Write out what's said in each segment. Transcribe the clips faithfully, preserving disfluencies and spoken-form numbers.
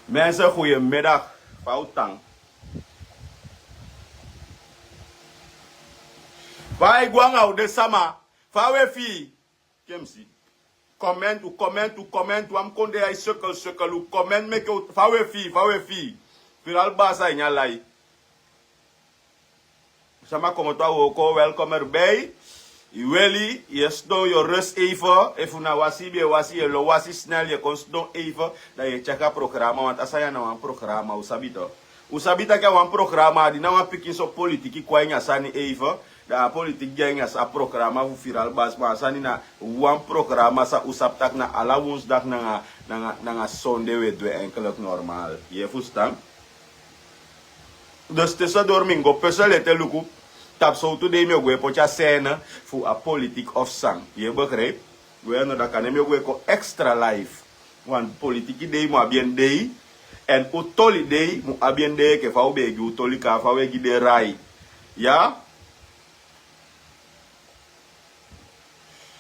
Mensen, goedemiddag. Fa u tan? Fa e go anga u de sama? Fa we fi? Kemsi. Comment, u comment, u comment, wan kon de ai sukkel, sukkel, u comment meke u, fa we fi, fa we fi. Viral basa ini a lai. Sama komoto a woko, welkom erbij. Yu weli, yu e sidon, yu o rust even. Efu na wasi yu be e wasi, yu e lo wasi snel, yu e kon sidon even. Dan yu e check a programa, want a sani ya na wan programa, u sabi toch. U sabi taki a wan programa, a di na wan pikin so politiki kon a ini a sani even. Dan a politiki de a ini a sa programa fu Viral Bas, ma a sani na wan programa san u sabi taki na ala woensdag nanga, nanga, nanga sonde we du en enkelek normaal. Yu e fusutan? Dus tussendoor mi go pese te luku tapu sowtu dei mi o go e poti a scène fu a politiek of san. Yu e begrijp? We no, dan kande mi o go e kon extra live. Want politiki dei mu abi en dei. En u toli dei mu abi en dei, enke fa u be e gi u toli, kaa fa u e gi den rai. Ya?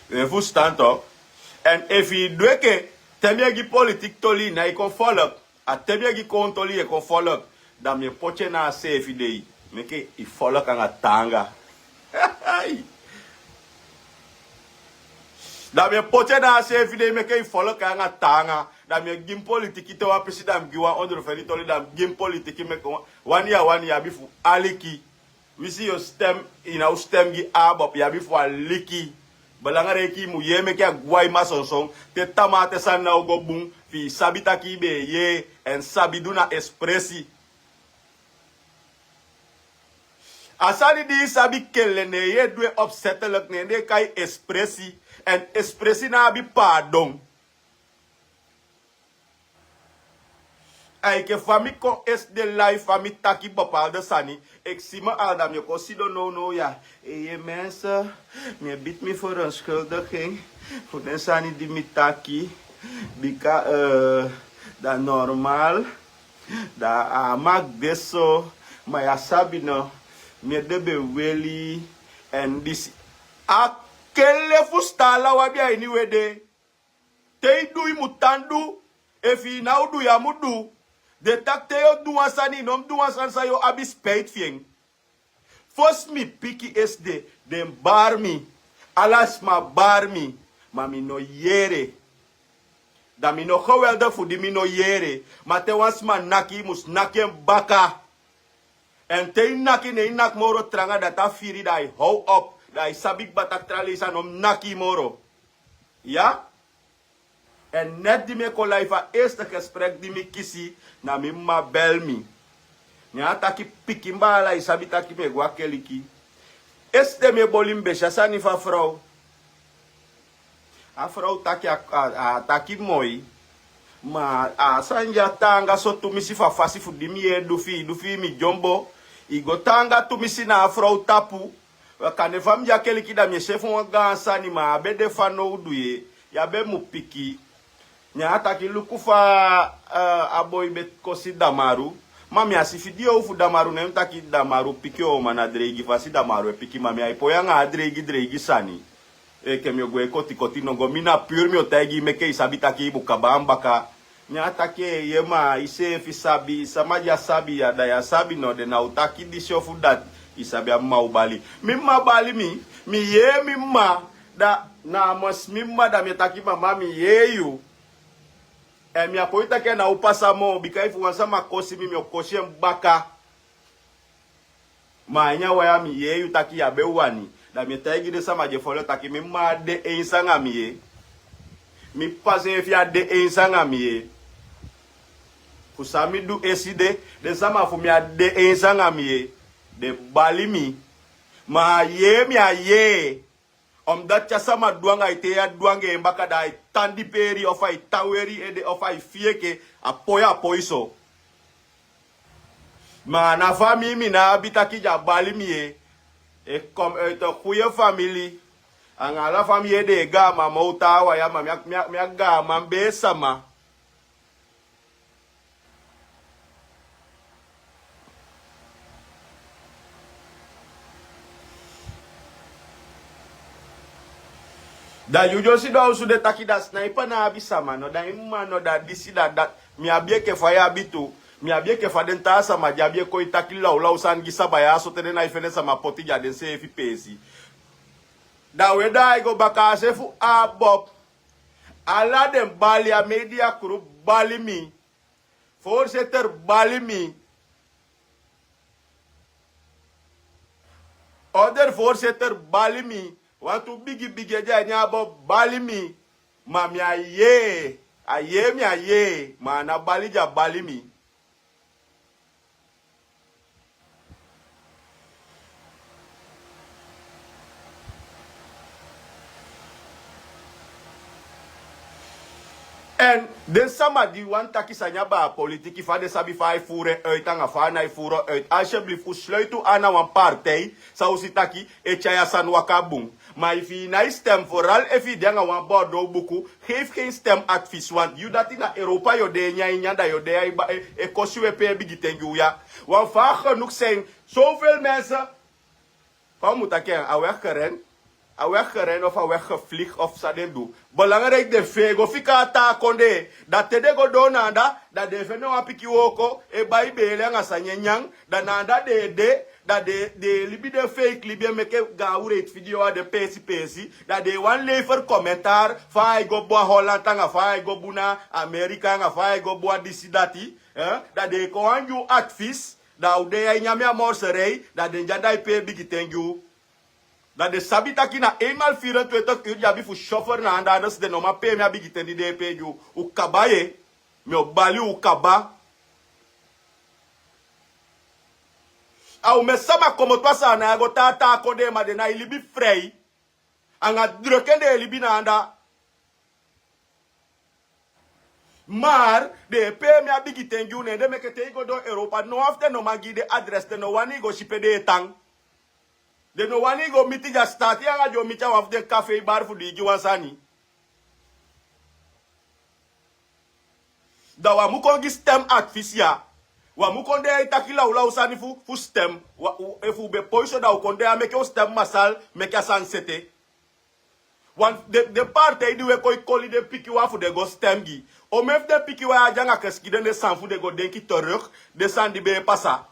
U e fusutan toch? En efu yu du enke te mi e gi politiki toli, na yu kon volg. A te mi e gi kon toli, yu e kon volg. Dan mi e poti en na a seefi dei. Meke yu volg anga taanga. Dan mi e poti en na a seefi dei, meke yu volg anga taanga. Dan mi e gi mi politiki te wan pisi, dan mi gi wan ondrofeni toli, dan mi gi mi politiki, meke wan, wan ya, wan ya abi fu aliki. Winsi yu o stem, yu ná o stem gi ABOP, yu abi fu aliki. Belangrijk yu mu yee meke a gwe a i masonson, te tamaa te sani ná o go bun, fi yu sabi taki yu be e yee, en sabi du na espresi. A sani di yu sabi kele, ne yu e du en opzettelijk, ne den e kai espresi, en espresi ná abi paadon. Enke fa mi kon esde live, fa mi taki bepaalde sani, eksi mi al, dan mi o kon sidon nownow ya. Eye mensen, mi e bid mi verontschuldiging fu den sani di mi taki. Bika, eh, dan normaal, dan a mag de so, ma yu á sabi no, mi ede be weli, en disi a kele fu staala wi abi a ini wi ede. Te yu du, yu mu tan du. Efu yu ná o du, yu á mu du. Den taki te yu o du wan sani, yu no mu du wan sani san yu o abi spijt fi en. Fosi mi piki esde, den bari mi. Ala sma bari mi, ma mi no yere. Dan mi no geweldig fu di mi no yere. Ma te wan sma naki, yu mus naki en baka. En te yu naki, ne yu naki moro tranga, dati a firi, dan a e how op. Dan a e sabi kba taki tra leisi a no mu naki yu moro. Ya? En net di mi e kon live, a eerste gesprek di mi kisi, na mi mma bel mi. Ne a taki: "Pikin baala, yu sabi taki mi e go a keliki." Esde mi e boli mi be si a sani fu a frow. A frow taki a, a, a taki moi. Ma a sani ya taanga so tumisi fu a fasi fu di mi yee du fi yu, du fi yu mi dyombo. Yu go taanga tumisi na a frow tapu. We, kande fa mi de a keliki, dan mi e si en fu wan gaan sani, ma a á be de fanowdu. Yu á be mu piki. Ne a taki: "Luku fa, eh, a boi be kosi Damaru." Ma mi á si fi di yu fu Damaru, ne mi taki Damaru piki o, ma na dreigi fasi Damaru e piki, ma mi á e poi anga a dreigi dreigi sani. Enke mi o go e kotikoti nongo, mi na puru mi o taigi yu meke yu sabi taki yu mu kaba en baka. Ne a taki: "Ee, ma yu seefi sabi, sama di á sabi ya, da yu á sabi no, den ná o taki disi ofu dati, yu sabi a mma o bali." Mi mma bali mi, mi yee mi mma, da na a mos mi mma, da mi e taki: "Mama, mi yee yu." En mi á poi taki a ná o pasa moo, bika efu wan sama kosi mi, mi o kosi en baka. Ma a ini a wai ya mi yee yu taki yu á be wani. Da mi e taigi den sama di e folo taki mi mma á de eens anga mi yee. Mi p'pa seefi á de eens anga mi yee. Fu san mi du eside, den sama fu mi á de eens anga mi yee. Den bali mi. Ma a yee mi á yee. Omdat te a sama du anga yu, te yu á du anga en baka, da ai tan diperi, of ai tan weri ede, of ai fii enke a poi a poi so. Ma na famii mi ná abi taki den á bali mi yee. Ik kom uit een goede familie. Anga ala famii ede e gaaman moo taawan ya, ma mi a, mi a, mi a gaaman bee sama. Da yu dyonsi da osu de taki da snaipa na abi sama no da en mama no da disi da dati. Mi abi enke fa yu abi tu. Mi abi enke fa den taa sama di abi e kon e taki lawlaw sani gi saba ya so te den na e fende sama poti gi a denseefi peesi. Da we da ai go baka a se fu a bob. Ala den bali a media krupu bali mi. Voorzitter bali mi. Order voorzitter bali mi. Wantu bigi bigi edi a ini a bob bali mi. Ma mi a yee. A yee mi a yee ma a na bali di a bali mi. Èn den sama di wani taki sani aba a politiki fa den sabi fa a e furu en uiti anga fa a nái furu en uiti alsyeblifu un sluiti un ana wan partei san un si taki e tyai a sani waka bun. Ma efu yu nái stem foral efu yu de anga wan bordow buku, geefi gen stem advis wantu yu dati na europa yu o de e nyan e nyan da yu o de ya e kosi un e pee bigi ten gi un ya. Wan fa a genuku sen sowfel mense. Fa un mu taki en a wegeren? A wegeren of a wegefligi of san den du? Belangriki den fee go fika a taa kondee. Da te den go doo na anda da den e fende wan pikin wooko e bai beele anga sani e nyan. Da na anda den e de da den e libi den feiki libi e meke gaan ureiti fideo a den peesi peesi. Da den e wani leiferi komentar fa ai go bun a holanti anga fa ai go bun na amerika anga fa ai go bun a disi dati. Da den e kon wan gi un advis. Da a o de ya e nyan mi a morserei. Da den di anda e pee bigi ten gi un. Da den sabi taki na einmal vierentwintig uru di abi fu syofer na anda andes den no man pee mi a bigi ten di den e pee gi un. Un kaba ye. Mi o bali un kaba. A un mesi sama komoto a saana ya go taa taa kondee ma den na e libi frei. Anga dreke den e libi na anda. Mar den e pee mi a bigi ten gi un ne en den meke te i go doo europa no wan fu den no man gi i den adres den no wani i go si pe den e tan. Den no wani i go miti gi a sitaati anga den o miti a wan fu den kafei bari fu di i gi wan sani. Da wan mu kon gi stem advis ya. Wan mu kon de ya e taki lawlaw sani fu stem. Efu un be poi so da un kon de ya meke un stem masal meke a sani sete. Den partei di un e kon e koli den pikinwan fu den go stem gi. Omen fu den pikinwan ya de anga keskidenesi sani fu den go denki teruk den sani di be e pasa.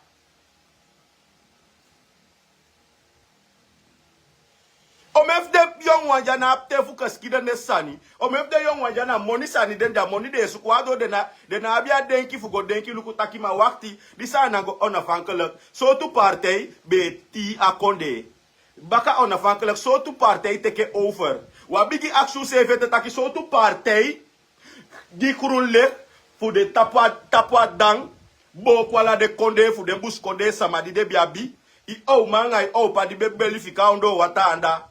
Omen fu den yonguwan di a na abi ten fu keskidenesi sani. Omen fu den yonguwan di a na moni sani den de a moni den e suku wan a doo den na abi a denki fu go denki luku taki ma wakti. Di sani na go onafankeliki sowtu partei be e tii a kondee. Baka onafankeliki sowtu partei teke over. Wi abi gi aksi useefi ete taki sowtu partei gi krun leki fu den tapu a dan. Booku ala den kondee fu den busikondee sama di den be abi. I owman anga i owpa di be beli fika a ondoo wataa anda.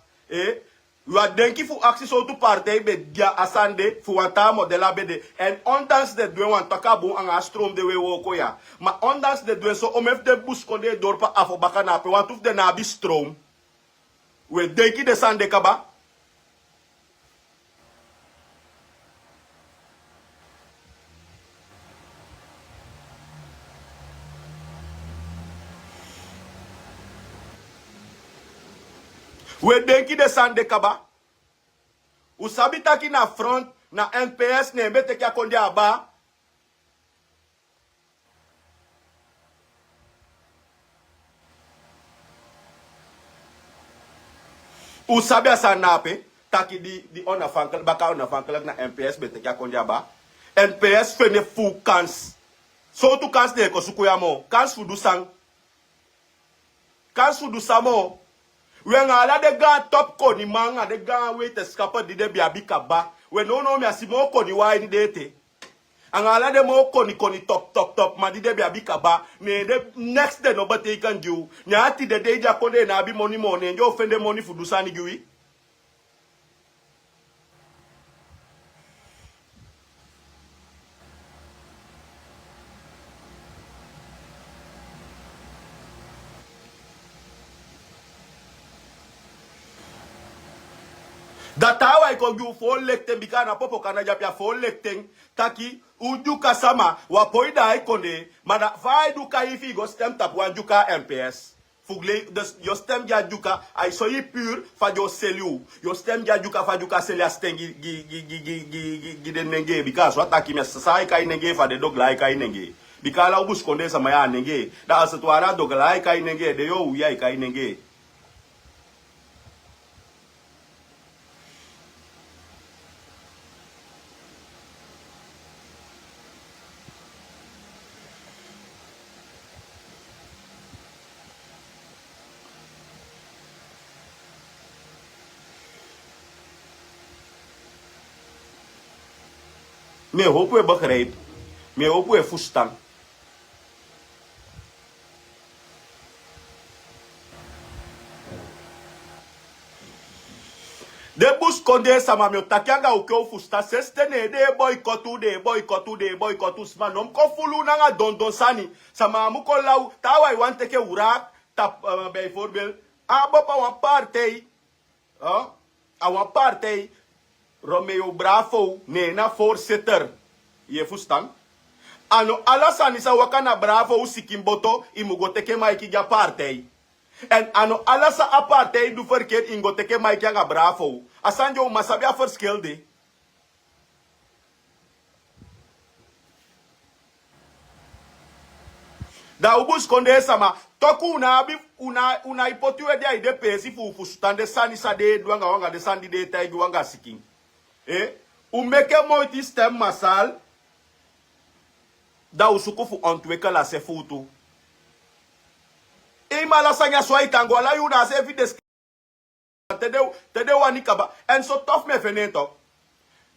Wi a denki fu aksi sowtu partei be gi a sani de fu wan taa model a be de. Èn ondanks den du en wan taki a bun anga a stroom den wi e wooko ya. Ma ondanks den du en so omen fu den busikondee dorpu a afo baka na ape wantu fu den na abi stroom. Wi e denki den sani de kaba. Wi e denki den sani de kaba. Un sabi taki na front na mps ne en be teke a kondee a baa. Un sabi a sani na ape taki di onafankeliki baka onafankeliki na mps be teke a kondee a baa. Mps fende fuu kansi. Sowtu kansi den e kon suku ya moo kansi fu du san? Kansi fu du san moo? We anga ala den gaan topu koniman anga den gaan weitenskapu di den be abi kaba. We nownow mi a si moo koniwan a ini den ete. Anga ala den moo konikoni toptoptopu man di den be abi kaba. Ne den neks den no beteikan gi wi. Ne a tide dei di a kondee na abi moni moo ne en di o fende moni fu du sani gi wi. Da taawan e kon gi un foon lekten bika a na popo kana di ape a foon lekten. Taki un dyuka sama wi a poi daai kondee. Ma da fa ai du kai ifi i go sitem tapu wan dyuka a mps. Fu glei dus yu o stem gi a dyuka. Ai so yu pur fa yu o seli u. Yu o stem gi a dyuka fa dyuka seli a sten gi gi gi gi gi gi gi den nenge bika a so a taki mi a sasa ai kai nenge fa den dogla ai kai nenge. Bika ala u buskondee sama ya a nenge. Da a sotwari a dogla ai kai nenge den yu o uya ai kai nenge. Mi e hopu e begrijp. Mi e hopu e fustan. Den buskondee sama mi o taki anga u ke u fusutan sensi te ne den e boikotu den e boikotu den e boikotu sma no mu kon fulu nanga dondon sani. Sama a mu kon law. Taawan e wani teke wrak tapu. Bijvorbel a bopu a wan partei. A wan partei. Romeo bravo ne en na voorzitter. Yu e fustan? A no ala sani san waka na bravo u sikin boto yu mu go teke maiki gi a partei. Èn a no ala san a partei du ferkeri yu mu go teke maiki anga bravo. A sani di o man sabi a ferskil de. Da u buskondee sama toku u na abi u na e poti u ede a yu den peesi fu u fusutan den sani san den e du anga u anga den sani di den e taigi u anga sikin. U meke moiti stem masal. Da u suku fu ontwekel a se fu u tu. Eima ala sani a so a e tan go ala yuu na a seefi deski. Te den wani kaba èn so tofu mi e feni en toku.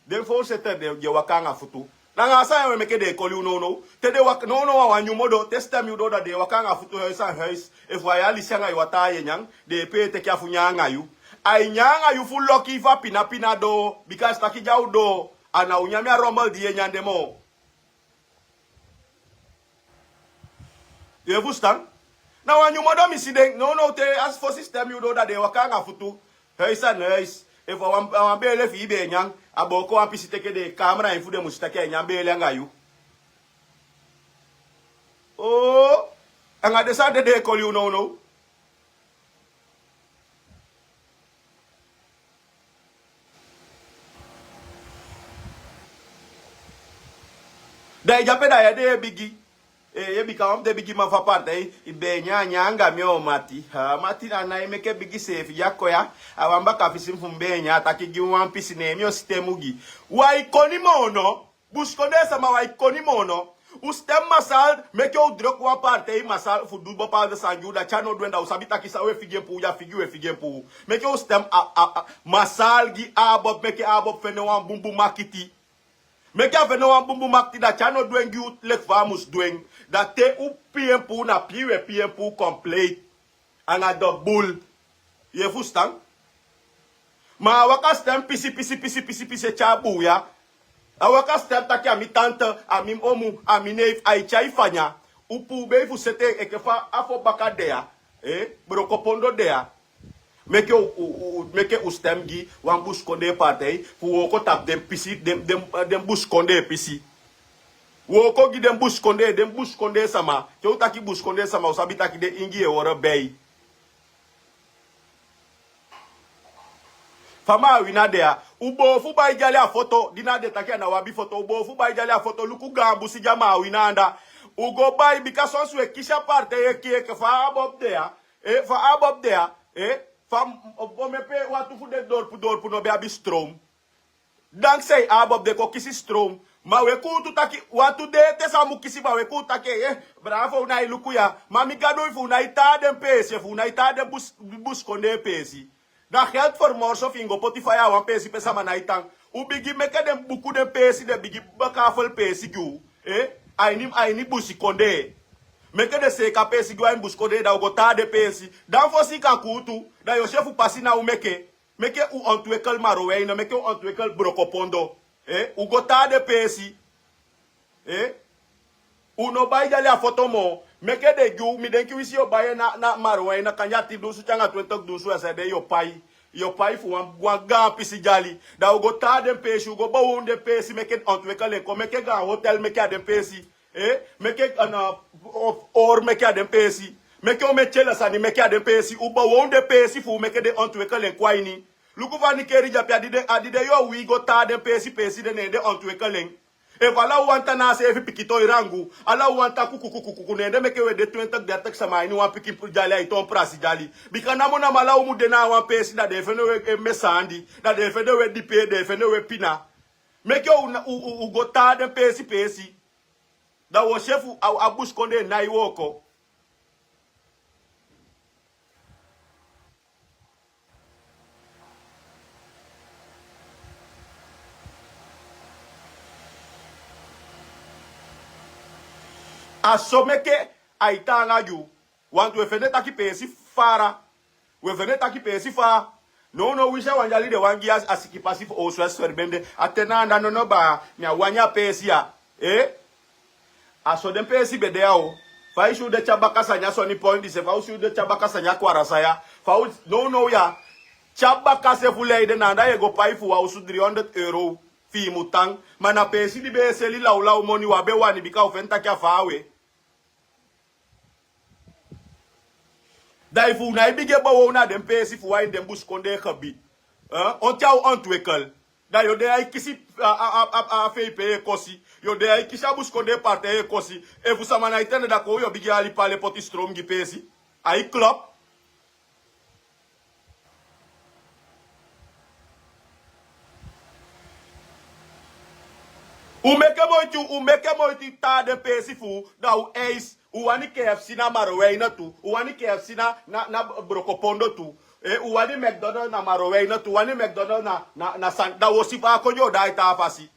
Den fowsete den e waka anga futu. Nanga a sani ya we meke den e koli u nownow. Te den waka nownow a wan nyun modo te sitem yu doo da den e waka anga futu huis an huis. Efu a e alisi anga yu a taa yu e nyan den e pee teke a fu nyan anga yu. A e nyan anga yu fu loki yu fu a pina pina doo. Bika a si taki di a o doo a na u nyan mi a rombel di yu e nyan de moo. Yu e fustan? Na wan nyun modo mi si den nownow te a fosi sitem yu doo da den e waka anga futu. Huis an huis. Efu a wan beele fi yu ben e nyan a booko wan pisi teke den e kamra en fu den mu si taki a e nyan beele anga yu. Anga den sani de den e koli yu nownow. Da yu de ape da yu ede yu e bigi. Yu e bika wan fu den bigiman fu a partei. Yu ben e nyan a nyan anga mi o mati. Mati na na yu meke bigi seefi di a kon ya. A wan baka fisi fu mi ben e nyan a taki gi mi wan pisi ne mi o sitemu gi. Wan e koni moo no. Buskondee sama wan e koni moo no. U stem masal meke u droku wan partei masal fu du bopalde sani gi u dati a no du en da u sabi taki san u e figi en puu di a figi u e figi en puu. Meke u stem masal gi abob meke abob fende wan bunbun makiti. Meke a fende wan bunbun makiti dati a no du en gi u leki fa a mus du en. Da te u pii en puu na pii u e pii en puu kompleiti. Anga dobul. Yu e fustan? Ma a waka stem pisi pisi pisi pisi pisi e tyai buuya. A waka stem taki a mi tante, a mi omu, a mi neifi a e tyai fanya. U puu bei fu sete en enke fa a fo baka de ya. Brokopondo de ya. Meke u stem gi wan buskondee partei fu wooko tapu den pisi den buskondee pisi. Wooko gi den buskondee den buskondee sama te u taki buskondee sama u sabi taki den ingi e woro bei. Fa maawina de ya. U boo fu bai dyali a foto di na a de taki a na u abi foto u boo fu bai dyali a foto luku gaan busi di a maawina anda. U go bai bika sonsi u e kisi a partei e kii enke fa a abob de ya. Fa a abob de ya. Fa omen pe wantu fu den dorpu dorpu no be abi stroom. Danksei a abob de kon kisi stroom. Ma u e kuutu taki wantu de ete san mu kisi ma u e kuutu taki. Bravo u nái luku ya. Ma mi gadu efu u nái taa den peesi efu u nái taa den buskondee peesi. Da geld fermorso fu yu go poti faya a wan peesi pe sama nái tan. U bigin meke den buku den peesi den bigin baka a feli peesi gi u. A ini busikondee. Meke den seeka peesi gi u a ini busikondee da u go taa den peesi. Dan fosi yu kan kuutu. Da yu o si efu pasi na u meke. Meke u ontwekel maroweina meke u ontwekel brokopondo. U go taa den peesi. U no bai dyali a foto moo. Meke den gi u mi denki wisi yu o bai en na maroweina kande a tin dunsu te anga twentik dunsu a san ede yu o pai. Yu o pai fu wan gaan pisi dyali. Da u go taa den peesi u go bowon den peesi meke ontwekel en kon meke gaan hotel meke a den peesi. Meke or meke a den peesi. Meke un meti en la sani meke a den peesi un bowon den peesi fu un meke den ontwikkel en kon a ini. Luku fa a nikeri di ape a di den a di den yu o wii go taa den peesi peesi den ne en den ontwikkel en. Efu ala un wani tan na a seefi pikin toirangu, ala un wani tan kukukukuku ne en den meke un e de twintik dertik sama a ini wan pikin dyali ai toon prasi dyali. Bika namo namo ala un mu de na a wan peesi da den e fende un e mesaandi, da den e fende un e dipee den e fende un e pina. Meke un go taa den peesi peesi. Da wi o si efu a busikondee nái wooko. A so meke ai taanga gi u. Wantu wi e fende taki peesi fara. Wi e fende taki peesi faa. Nownow winsi a wan dyali den wani gi a sikipasi fu osu esi ferbende a te na anda nono baa. Mi a wani a peesi ya. A so den peesi be de ya o. Fa i si u de tyabaka sani a soni poin dise fa u si u de tyabaka sani a kwarasa ya. Fa u nownow ya. Tyabaka se fu lei den na anda yu e go pai fu wan osu dri honderd euro. Fi i mu tan. Ma na peesi di be e seli lawlaw moni u a be wani bika u feni taki a faawe. Da efu u nái bigin e bowow na den peesi fu wan ini den busikondee gebi. Onti a o ontwikkel. Da yu o de ya e kisi a fei pe yu e kosi. Yu o de ya e kisi a busikondee partei yu e kosi. Efu sama nái tende da kon yu o bigin e ali pale poti stroom gi peesi. Ai klop. Un meke moiti un meke moiti taa den peesi fu un da un eis. Un wani kfc na maroweina tu. Un wani kfc na brokopondo tu. Un wani mcdonald na maroweina tu un wani mcdonald na sani da un o si fa a kon di o daai taa fasi.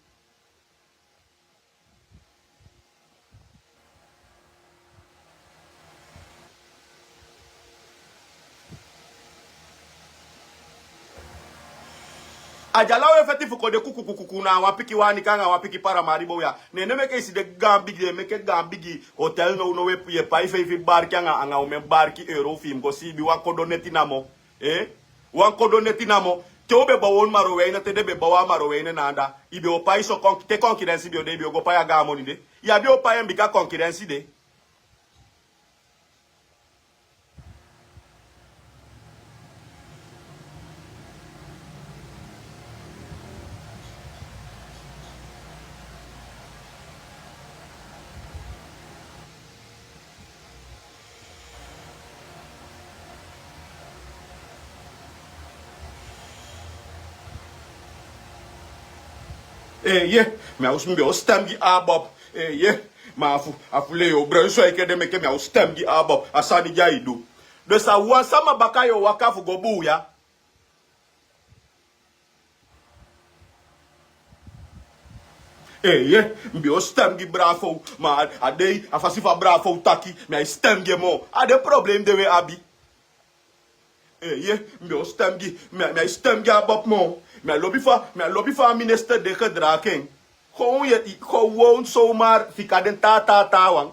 A dyala u e feti fu kon de kukukuku na a wan pikin wan a nika anga wan pikin paramari bow ya. Ne en ne meke i si den gaan bigi den e meke gaan bigi hotel nownow yu e pai feifi barki anga omen barki euro fi i mu go siibi wan kodo neti namo. Wan kodo neti namo. Te u be bow wan maroweine te den be bow a maroweine na anda i be o pai so te konkirensi be o de i be o go pai a gaan moni de. I abi o pai en bika konkirensi de. Eeye. Mi a usu mi be o stem gi abob. Eeye. Ma a fu a fu lei o broi so enke den meke mi a o stem gi abob a sani di a e du. Dus a wan sama baka yu o waka fu go buuya. Eeye. Mi be o stem gi bravo. Ma a dei a fasi fu a bravo taki mi a e stem gi en moo a den problem de we abi. Eeye. Mi be o stem gi mi a e stem gi abob moo. Mi a lobi fa mi a lobi fa a minister de gedraki en. Kon wi e kon won somar fika den taa taa taa wan.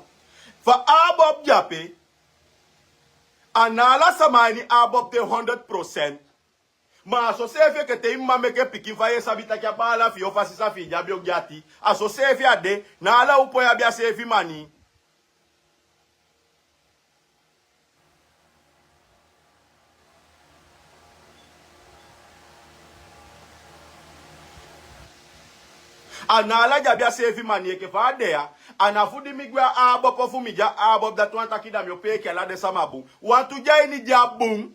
Fa abob de ape. A na ala sama a ini abob de honderd prosent. Ma a soseefi enke te i mma meke pikin fa yu e sabi taki a baala fi yu ofu a sisa fi i di abi ogii ati. A soseefi a de. Na ala u poi abi a seefi mani. A na ala di abi a seefi mani enke fa a de ya. A na fu di mi gwe a abopo fu mi di a abopo dati wan taki da mi o peeki ala den sama bun. Wantu di a ini di a bun.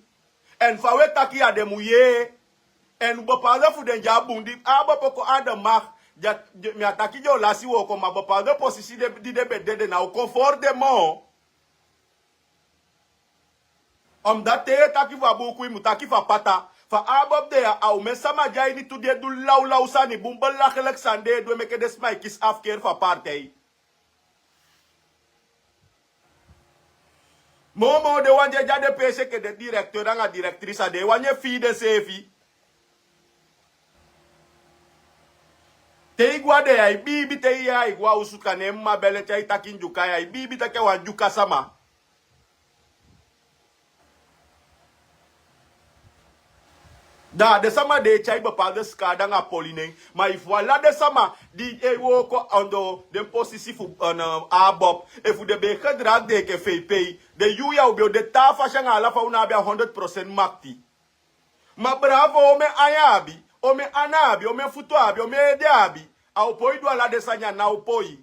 Èn fa u e taki ya den mu yee. Èn bepaalde fu den di a bun di a bepoko a de mak. Mi a taki den o lasi wooko ma bepaalde posisi di den be dede na o kon fori den moo. Omdati te yu e taki fu a buuku yu mu taki fu a pata. Fa a bep de ya a umen sama di a ini tu di e du lawlaw sani bun belakeleki sani den e du e meke den sma e kisi afkeri fu a partei. Moomoo den wan di e de a den peesi enke den direkteur anga direktris a den e wani e fii denseefi. Te i gwe a den ya i biibi te i yee a i gwe a osu kande en mma bele te a i taki ndyuka ya i biibi taki a wan dyuka sama. Da a den sama di e tyai bepaalde skade anga poli nen. Ma efu ala den sama di e wooko ondoo den posisi fu ABOP, efu den be e gedragi den enke fei pei, den yuu ya o be o de taa fasi anga ala fa u no abi a honderd prosent makti. Ma Bravo, omen ain a abi, omen ana a abi, omen futu a abi, omen ede a abi. A o poi du ala den sani ya, a ná o poi.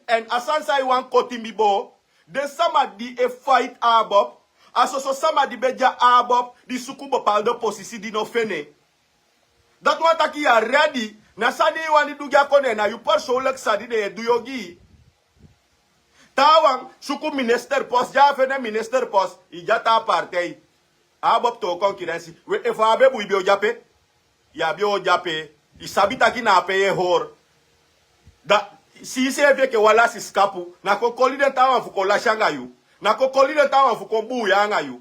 Èn a sani san i wani koti mi boo, den sama di e faiti ABOP, a soso sama di be de a ABOP di suku bepaalde posisi di no feni en. Dati wani taki yu a redi, na san den e wani du gi a kondee, na yu persoonlijk sani den e du yu ogii. Taawan suku minister post, di a feni minister post, i de a taa partij. ABOP toon konkirensi. We, efu a á be bun, i be o de ape. Yu á be o de ape. I sabi taki na ape yu e hori. Da, si iseefi enke wan lasi skapu, na kon koli den taawan fu kon lasi anga yu. Na kon koli den taawan fu kon buuya anga yu.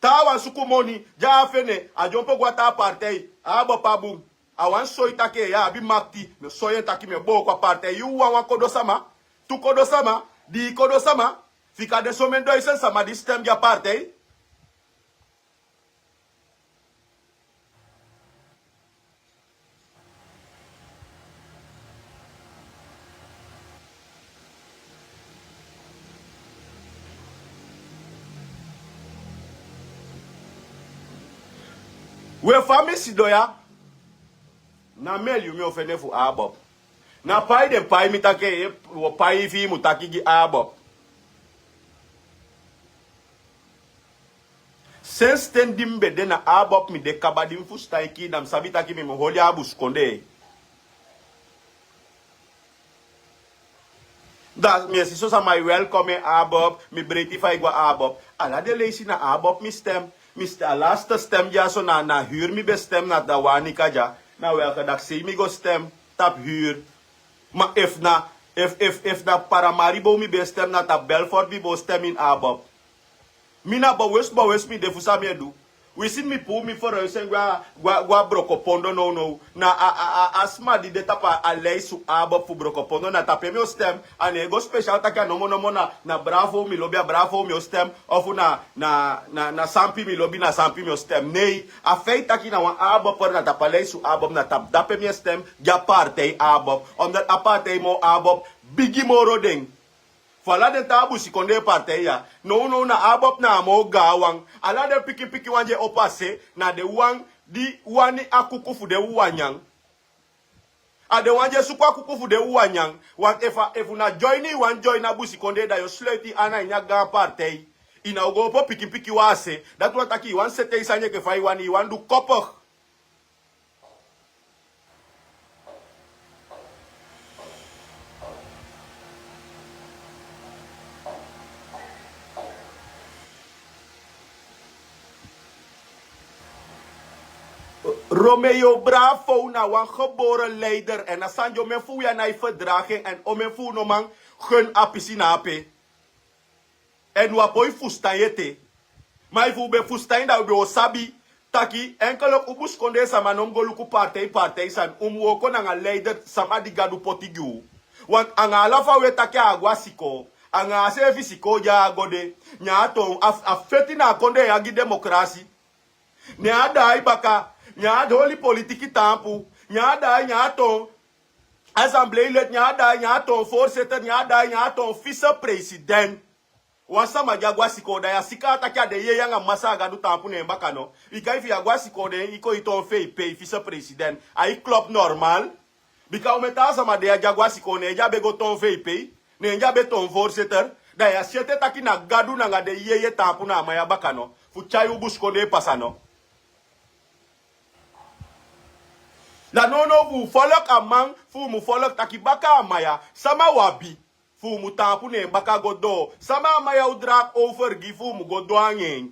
Taawan suku moni, di a á feni en, a dyompo go a taa partij. ABOP á bun. A wani soi taki en ya abi makti, mi o soi en taki mi e booko a partij. Yu wawan kodo sama, tu kodo sama, dii kodo sama, fika den somen doisen sama di stem gi a partij. We, fa mi sidon ya, na meli yu mi o fende fu ABOP. Na pai den pai mi taki, eh, wo pai fi i mu taki gi ABOP. Sensi ten di mi be de na ABOP mi de kaba, di mi fusutan e kii, da mi sabi taki mi mu holi a busikondee. Da mi e si so sama e welcome en ABOP, mi breiti fa i go a ABOP. Ala den leisi na ABOP mi stem. Mi st-, a laatste stem dyaso na, na Huur mi be stem, na Dawanika dya. Na Welgedaksei mi go stem, tapu Huur. Ma efu na, efu, efu, efu na Paramaribo mi be stem, na tapu Belfort mi bo stem ini ABOP. Mi na bewust, bewust mi de fu san mi e du. Winsi mi puu mi verhuizing go a, go a, go a Brokopondo nownow. Na a, a, a, a sma di de tapu a lijst fu ABOP fu Brokopondo, na tapu en mi o stem. A no e go speciaal taki a nomo nomo na, na Bravo mi lobi, a Bravo mi o stem. Ofu na, na, na, na Sampi mi lobi, na Sampi mi o stem. Nee, a feit taki na wan ABOPer, na tapu a lijst fu ABOP, na tapu dape mi e stem gi a partij ABOP. Omdat a partij moo ABOP bigi moro den. Fu ala den taa busikondee partij ya, nownow na ABOP na a moo gaanwan. Ala den pikin pikin wan di e opo a se, na den wan di wani a kuku fu den wawan nyan. A den wan di e suku a kuku fu den wawan nyan. Want efu a, efu na join i wani join a busikondee, da yu o sluiti i ana ini a gaan partij. I ná o go opo pikin pikin wan a se. Dati wani taki i wani sete i sani enke fa i wani, i wani du koppig. Romeo Bravo na wan gebore leider. Èn a sani di omen fu wi a nái verdragen, èn omen fu wi no man gun a pisi na ape. Èn wi á poi fusutan en ete. Ma efu wi be fusutan en, da wi be o sabi taki enkelek un busikondee sama no mu go luku partij partij sani. Un mu wooko nanga leider, sama di Gadu poti gi un. Want anga ala fa wi e taki a á go a sikoo, anga a seefi sikoo di a á go de, ne a toon a, a feti na a kondee ya gi demokrasi. Ne a daai baka, ne a holi politiki taampu, ne a daai, ne a toon assembleelid, ne a daai, ne a toon voorzitter, ne a daai, ne a toon vicepresident. Wan sama di á go a sikoo, da yu á si kaa taki a de yeye anga Masaa Gadu taampu na en baka no? Bika efu yu á go a sikoo, den e kon e toon fei pei, vicepresident. Ai klop normaal. Bika omen taa sama de ya di á go a sikoo, ne di a be go toon fei pei, ne di a be toon voorzitter. Da yu á si ete taki na Gadu nanga den yeye taampu na a man ya baka no, fu tyai un busikondee pasa no? Da nownow fu un volk, a man fu un mu volk taki baka a man ya, sama un abi fu un mu taampu na en baka go doo? Sama a man ya o draag over gi fu un mu go doo anga en?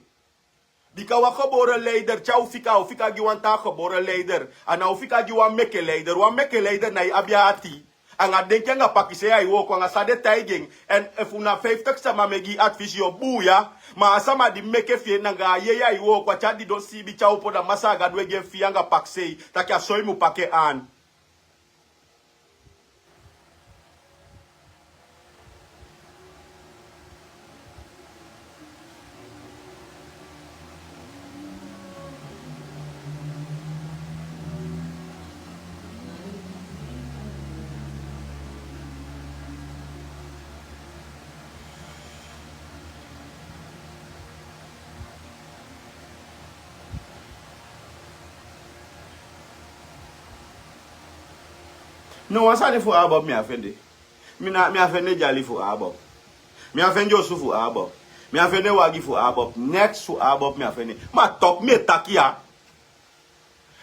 Bika wan gebore leider, te a o fika, a o fika gi wan taa gebore leider. A ná o fika gi wan meke leider. Wan meke leider nái abi ati. Anga denki anga pakisei ai wooko, anga san den taigi en. Èn efu na fiftig sama mu e gi i advies, yu o buuya. Ma a sama di meke fi en, nanga a yeye ai wooko, a te a didon siibi te a opo, da Masaa Gadu e gi en fii anga pakisei taki a so i mu paki en aan. No wan sani fu Abob mi á fende. Mi na, mi á fende dyali fu Abob. Mi á fende osu fu Abob. Mi á fende wagi fu Abob. Neks fu Abob mi á fende. Ma toku mi e taki ya.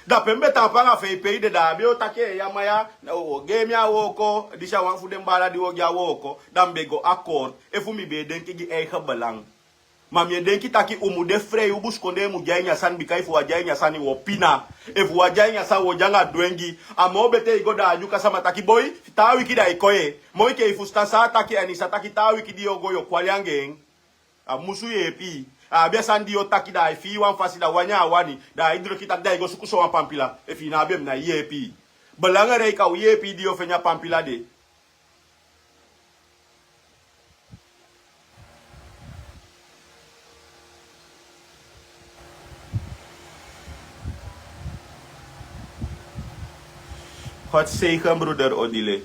Da pe mi be tan panga fei pei de da a be o taki e ya ma ya, na o gi mi a wooko, disi a wan fu den baala di o gi a wooko, da mi be go akkoord. Efu mi be e denki gi eigen belang. Ma mi e denki taki u mu de frei, u busikondee mu de a ini a sani, bika efu u á de a ini a sani u o pina. Efu u á de a ini a sani u o de anga dwengi. A moo betee i go da a nyuka sama taki boi, taa wiki da i kon ye. Moo enke i fusutan san a taki, èn i sa taki taa wiki di yu o go yu o kwali anga en. A musu yeepi. A abi a sani di yu o taki da ai fii wan fasi da wani a á wani. Da ai droki taki da i go suku sowan pampila. Efu i ná abi en mi nái yeepi. Belangrijk a o yeepi di yu o feni a pampila de. God zegen broeder Odile.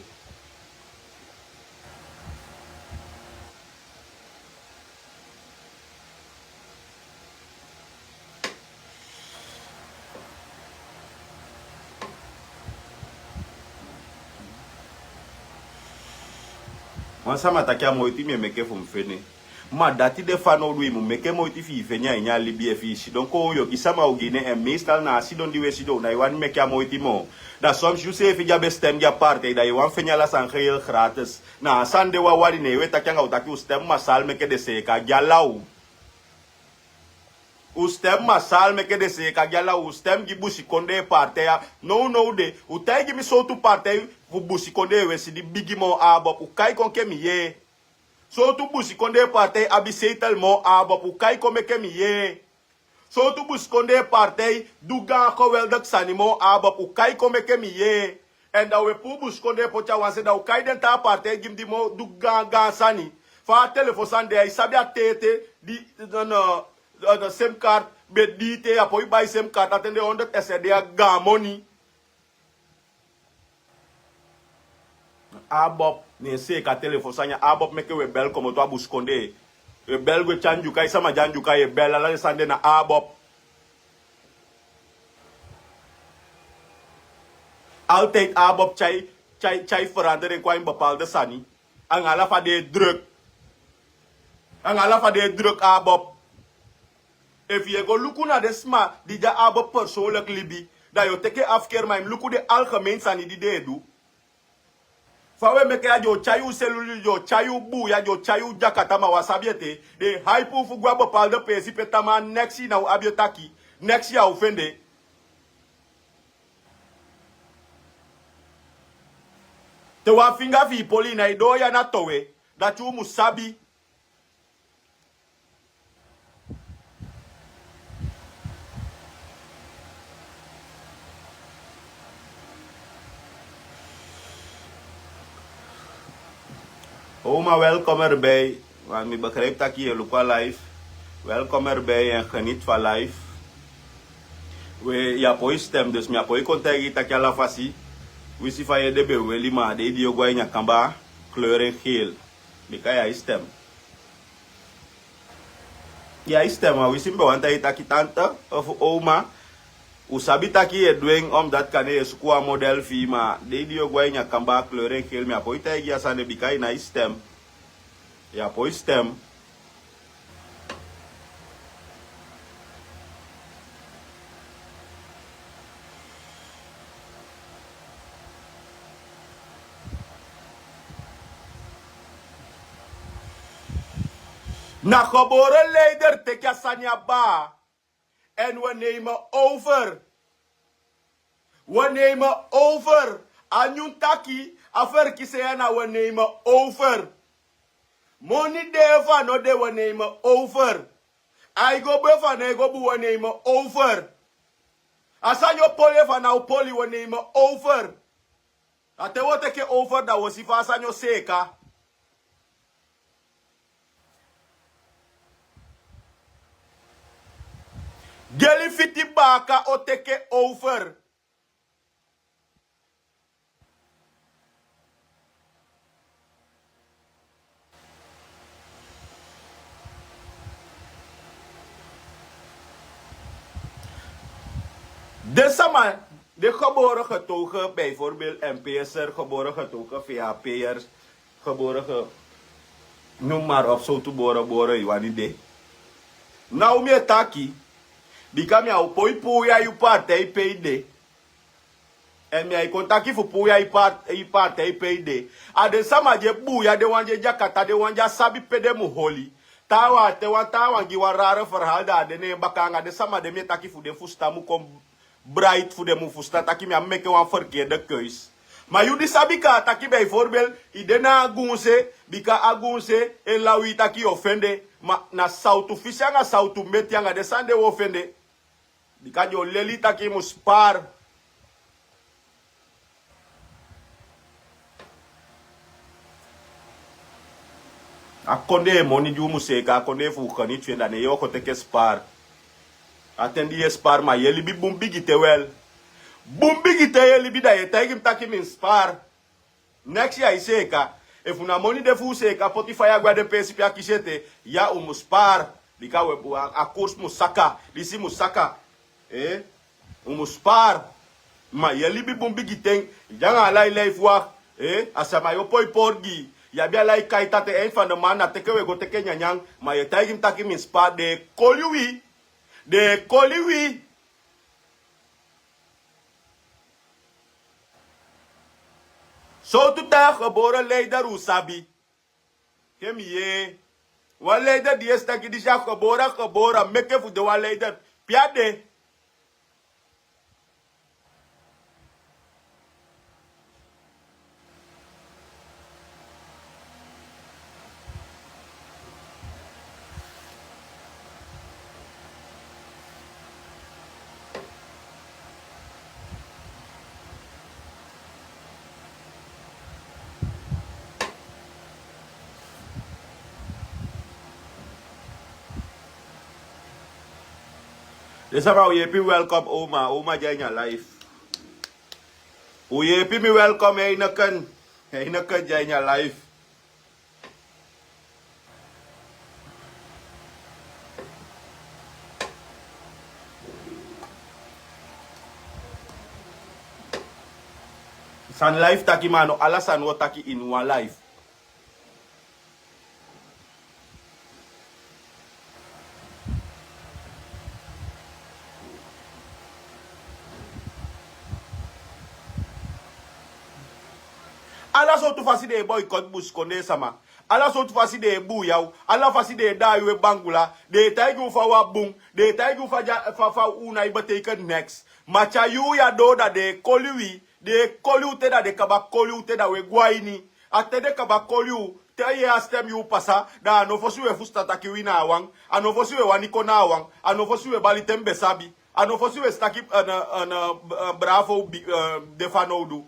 Wan sama taki a moiti mi e meke fu mi feni. Ma dati de fanowdu, i mu meke moiti fi i feni a ini a libi. Efu i sidon kon yu o gi sama ogii nen, èn meestal na a sidon di u e sidon u nái wani meke a moiti moo. Da soms yuseefi di a be stem gi a partij da i wani feni ala sani geheel gratis. Na a sani de wawan di ne u e taki anga u taki u stem masal meke den seeka gi ala u. U stem masal meke den seeka gi ala u, u stem gi busikondee partij ya. Nownow de u taigi mi sowtu partij fu busikondee u e si di bigi moo Abob, u kai kon meke mi yee. Sowtu busikondee partij abi seitel moo Abob, u kai kon meke mi yee. Sowtu busikondee partij du gaan geweldig sani moo Abob, u kai kon meke mi yee. Èn da u e puu busikondee poti a wan se, da u kai den taa partij gi mi di moo du gaangaan sani. Fa a telefon sani de, ai sabi a tete di, no, no, no, simkaart be dii te, a poi bai simkaart a ten de honderd S R D a gaan moni. Abob, ne en seeka telefon sani ya, Abob meke u e bel komoto a busikondee. U e bel gwe te a Ndyuka, i sama de a Ndyuka, yu e bel, ala den sani de na Abob. Altijd Abob tyai, tyai, tyai verandering kon a ini bepaalde sani. Anga ala fa den e druk. Anga ala fa den e druk Abob. Efu yu e go luku na den sma di de a Abob persoonlijk libi, da yu o teke afkeer, ma i mu luku den algemeen sani di den e du. Fa u e meke ya, den o tyai u selulu, den o tyai u buuya, den o tyai u dyakata, ma u á sabi ete. Den e haipi u fu gwe a bepaalde peesi pe tamaa neks i ná o abi o taki, neks ya o fende. Te wan finga fi i poli, i nái doo ya na towe. Dati u mu sabi. Oma, welkom erbij. Want mi begrijp taki yu e luku a live. Welkom erbij en geniet van live. We, yu á poi stem, dus mi á poi kon taigi yu taki ala fasi. Winsi fa yu ede be weli, ma a dei di yu o go a ini a kamba, kleur en geel. Bika yu á e stem. Yu á e stem, ma winsi mi be wani taigi yu taki tante of oma, u sabi taki yu e du en omdat kande yu e suku wan model fi yu, ma a dei di yu o go a ini a kamba, kleur en geel, mi á poi taigi yu a sani de, bika yu nái stem. Yu á poi stem. Na gebore leider teki a sani a baa. En we nemen over. We nemen over. A nyun taki, a ferkisi en ya, na we nemen over. Moni de efu a no de, we nemen over. Ai go bun efu a no e go bun, we nemen over. A sani o poli efu a ná o poli, we nemen over. A te wo teke over da wo si fa a sani o seeka. Geli fiti baaka o teke over. Den sama Den gebore getogen, bijvoorbeeld M P S'er, gebore getogen, V H P'ers, gebore ge, noem maar op, sowtu boro boro yu wani de. Now mi e taki, bika mi á o poi puu ya yu partij pe i de. Èn mi á e kon taki fu puu ya i par, i partij pe i de. A den sama di e buuya, den wan di e dyakata, den wan di á sabi pe den mu holi. Taawan, te wan taawan gi wan rare verhaal, da a de ne en baka anga den sama de, mi e taki fu den fusutan mu kon bright, fu den mu fusutan taki mi á meke wan verkeerde keus. Ma yu di sabi kaa taki bijvoorbeeld i de na a guun se, bika a guun se e law yu taki yu o fende, ma na sawtu fisi anga sawtu meti anga den sani de wi o fende. Bika den o leli taki yu mu spaar. A kondee moni di u mu seeka, a kondee fu u geniet fi en, da ne yu o kon teke spaar. A ten di yu e spaar, ma yu e libi bun bigi te wel. Bun bigi te yu e libi, da yu e taigi mi taki mi mu spaar. Neks yu e seeka. Efu na moni de fu u seeka poti faya gwe a den peesi pe a kisi ete, ya u mu spaar. Bika u e, a, a koers mu saka, disi mu saka. Eh? U mu spaar. Ma yu e libi bun bigi ten, yu de anga a lai life wak. Eh? A sama yu o poi pori gi. Yu abi a lai kai, te eind van de maand na teke u e go teke nyanyan. Ma yu e taigi mi taki mi mu spaar, den e koli wi. Den e koli wi. Sowtu taa gebore leider u sabi? Ke mi yee. Wan leider di yu e si taki disi a gebore, gebore, meke fu de wan leider. Pe a de? Den sama, u yeepi mi welkom, Oma. Oma de a ini a live. U yeepi mi welkom, Heineken. Heineken de a ini a live. San live taki, ma a no ala sani wi o taki ini wan live. Ala sowtu fasi den e boycott busikondee sama. Ala sowtu fasi den e buuya u. Ala fasi den e daai u e bangula. Den e taigi u fa u á bun. Den e taigi u fa, fa, fa u nái betekent niks. Ma te a yuu ya doo, da den e koli wi. Den e koli u te, da den kaba koli u te, da u e gwe a ini. A te den kaba koli u, te a yee a stem yuu pasa, da a no fosi u e fusutan taki wi na a wan. A no fosi u e wani kon na a wan. A no fosi u e bali te mi be sabi. A no fosi u e si taki, eh, na, eh, na, eh, Bravo, eh, de fanowdu.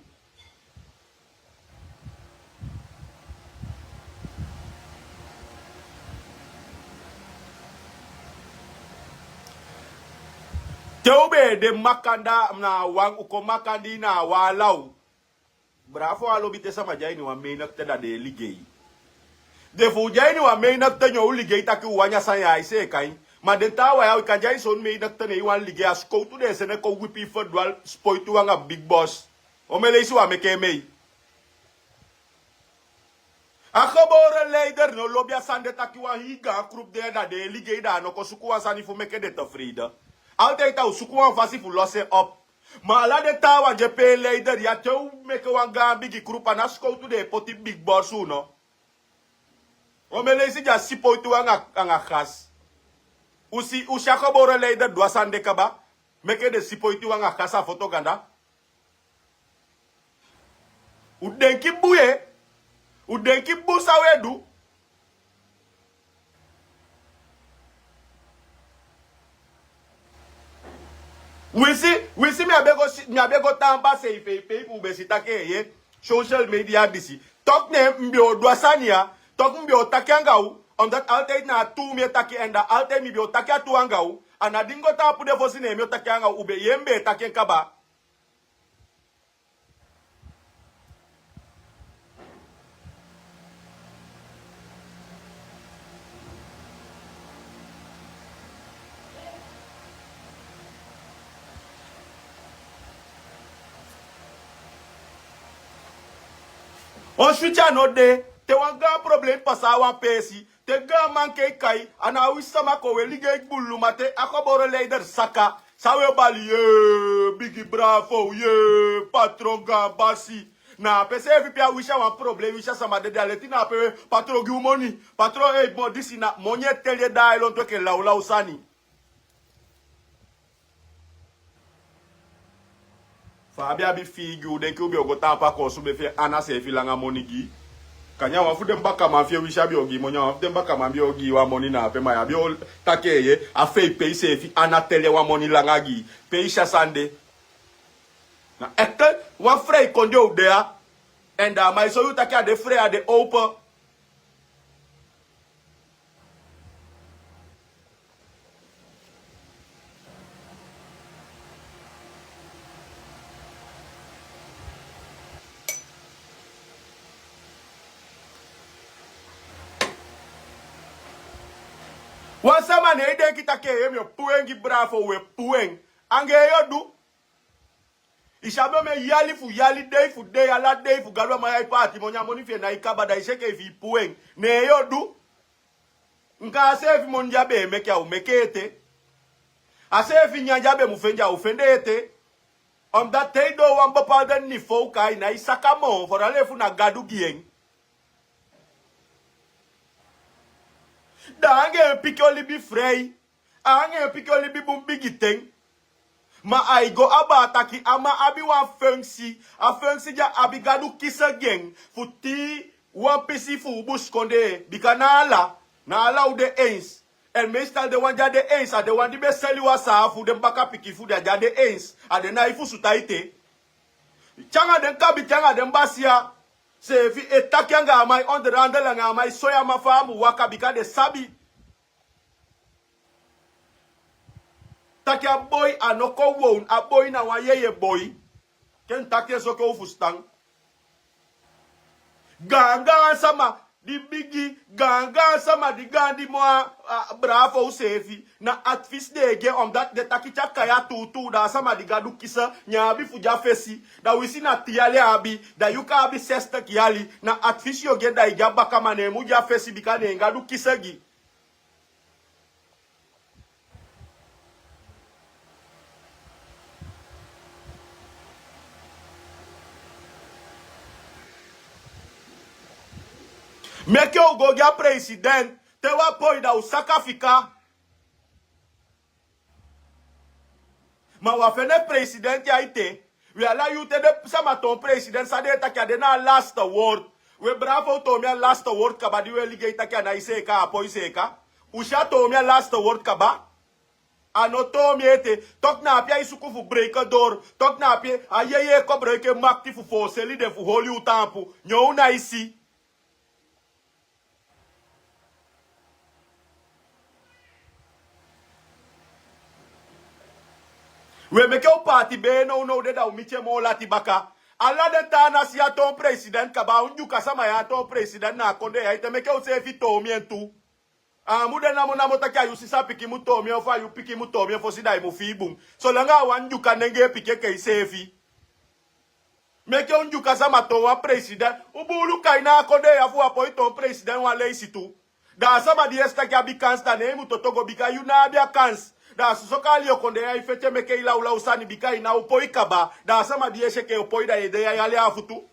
Te u be e de makandii na a wan, u kon makandii na a wan, a law. Bravo, a lobi te sama de a ini wan menigte, da den e ligei. Den fu u de a ini wan menigte, neen u ligei taki u wani a sani ya, ai seeka en. Ma den taawan ya, u kan de a ini son menigte, ne i wani ligei, a sikowtu den e sende kon wipi i verdwaal, sipoiti u anga Big Boss. Omen leisi u á meke en mee. A gebore leider no lobi a sani de, taki wan hii gaan groep de, da den e ligei, da a no kon suku wan sani fu meke den tevreden. Altijd a o suku wan fasi fu los en op. Ma ala den taawan di e pee leider ya, te u meke wan gaan bigi groep, a ná sikowtu den e poti Big Boss, no. Omen leisi den á sipoiti u anga, anga gas. U si, u si a gebore leider du a sani de kaba, meke den sipoiti u anga gas a foto ganda. U denki bun, e. U denki bun san u e du. Winsi, winsi mi á be go si, mi á be go tan basi, e, pe, pe, u be si taki, e, social media disi. Toch ne mi be o du a sani ya, toch mi be o taki anga u, omdat altijd na a tuu mi e taki, en da altijd mi be o taki a tuu anga u, a ná di mi go tapu de fosi ne mi o taki anga u, u be yee mi be e taki en kaba. On switi a no de. Te wan gaan problem pasa a wan peesi, te gaan man kei kai, a na a wisi sama kon we ligei buluma te a koboro leider saka. San we bali yee, bigi bravo yee, patron gaan basi. Na a pe seefi pe a wisi a wan problem, wisi a sama dede a leti na a pe we patron gi u moni. Patron ei mo disi na moni e teli e daai lontu enke lawlaw sani. Fa a be abi fii gi u, denki u be o go taampu a koosube fi en ana seefi langa moni gi. Kanya wan fu den bakaman fi en wisi a be o gi moni, a wan fu den bakaman be o gi wan moni na ape, ma ya be o taki eye a fei pei seefi ana tele wan moni langa gi. Pei si a sani de. Na ekte wan frei kondee u de ya. Èn da a man e soi u taki a de frei, a de open. Wan sama ne e denki taki eye mi o puu en gi Bravo, u e puu en. Anga en yu o du. I sabi omen yali fu yali, dei fu dei, ala dei fu Gadu a man ya e paati moni, a moni fi en nái kaba, da i si enke efu i puu en. Ne en yu o du. Nka a seefi moni di a be e meke, a o meke ete. A seefi nyan di a be mu fende, a o fende ete. Omdat te i doo wan bepaalde niveau, kai nái saka moo, vooral efu na Gadu gi en. Da anga en pikin o libi frei. Anga en pikin o libi bun bigi ten. Ma ai go abaa taki a man abi wan funksi. A funksi di a abi, Gadu kisi gi en fu tii wan pisi fu u busikondee. Bika na ala, na ala u de eens. Èn meestal den wan di a de eens, a den wan di be seli wan saafu, den bakapikin fu den, a di a de eens. A den nái fusutan ete. Te anga den kabiten, anga den basiya seefi e taki anga a man, e onderhandel anga a man, e soi a man fa a mu waka, bika den sabi taki a boi a no kon woon, a boi na wan yeye boi. Ken taki en so, ke u fusutan. Gaangaan sama di bigi, gaangaan sama di gaandi moo a, a, Bravo seefi, na advies den e gi en, omdat den taki te a kai a tuutuu, da a sama di Gadu kisi, ne en abi fu de a fesi. Da winsi na tin yali a abi, da yu kan abi zestig yali, na advies yu o gi en, da i gi a baka, ma ne en mu de a fesi, bika ne en Gadu kisi gi. Meke u go gi a president, te u á poi da u saka fika. Ma u á fende president ya ete. We, ala yuu te den sama toon president, san den e taki, a de na a last word. We, Bravo toon mi a last word kaba, di we ligei taki a nái seeka, a poi seeka. U si a toon mi a last word kaba. A no toon mi ete. Toku na ape ai suku fu breiki door. Toku na ape a yeye e koboloiki en makiti fu fooseli den fu holi u taampu. Neen u nái si. We, meke u paati bee nownow de, da u miti en moo lati baka. Ala den taa nasi ya toon president kaba, a Ndyuka sama ya toon president na a kondee ya ete, meke u seefi toon mi en tu. A á mu de namonamo taki a yu sisa pikin mu toon mi en ofu a yu pikin mu toon mi en fosi, da i mu fii bun. Solanga a wan Ndyuka nengee pikin enke iseefi. Meke u Ndyuka sama toon wan president. U buulu kai na a kondee ya fu u á poi toon president wan leisi tu. Da a sama di yu e si taki abi kans, da ne i mu toto go, bika yu ná abi a kans. Da a soso kaali yu o kon de ya e feti e meke i lawlaw sani, bika i ná o poi kaba. Da a sama di yu e si enke yu o poi, da yu e de ya e hali en a futu.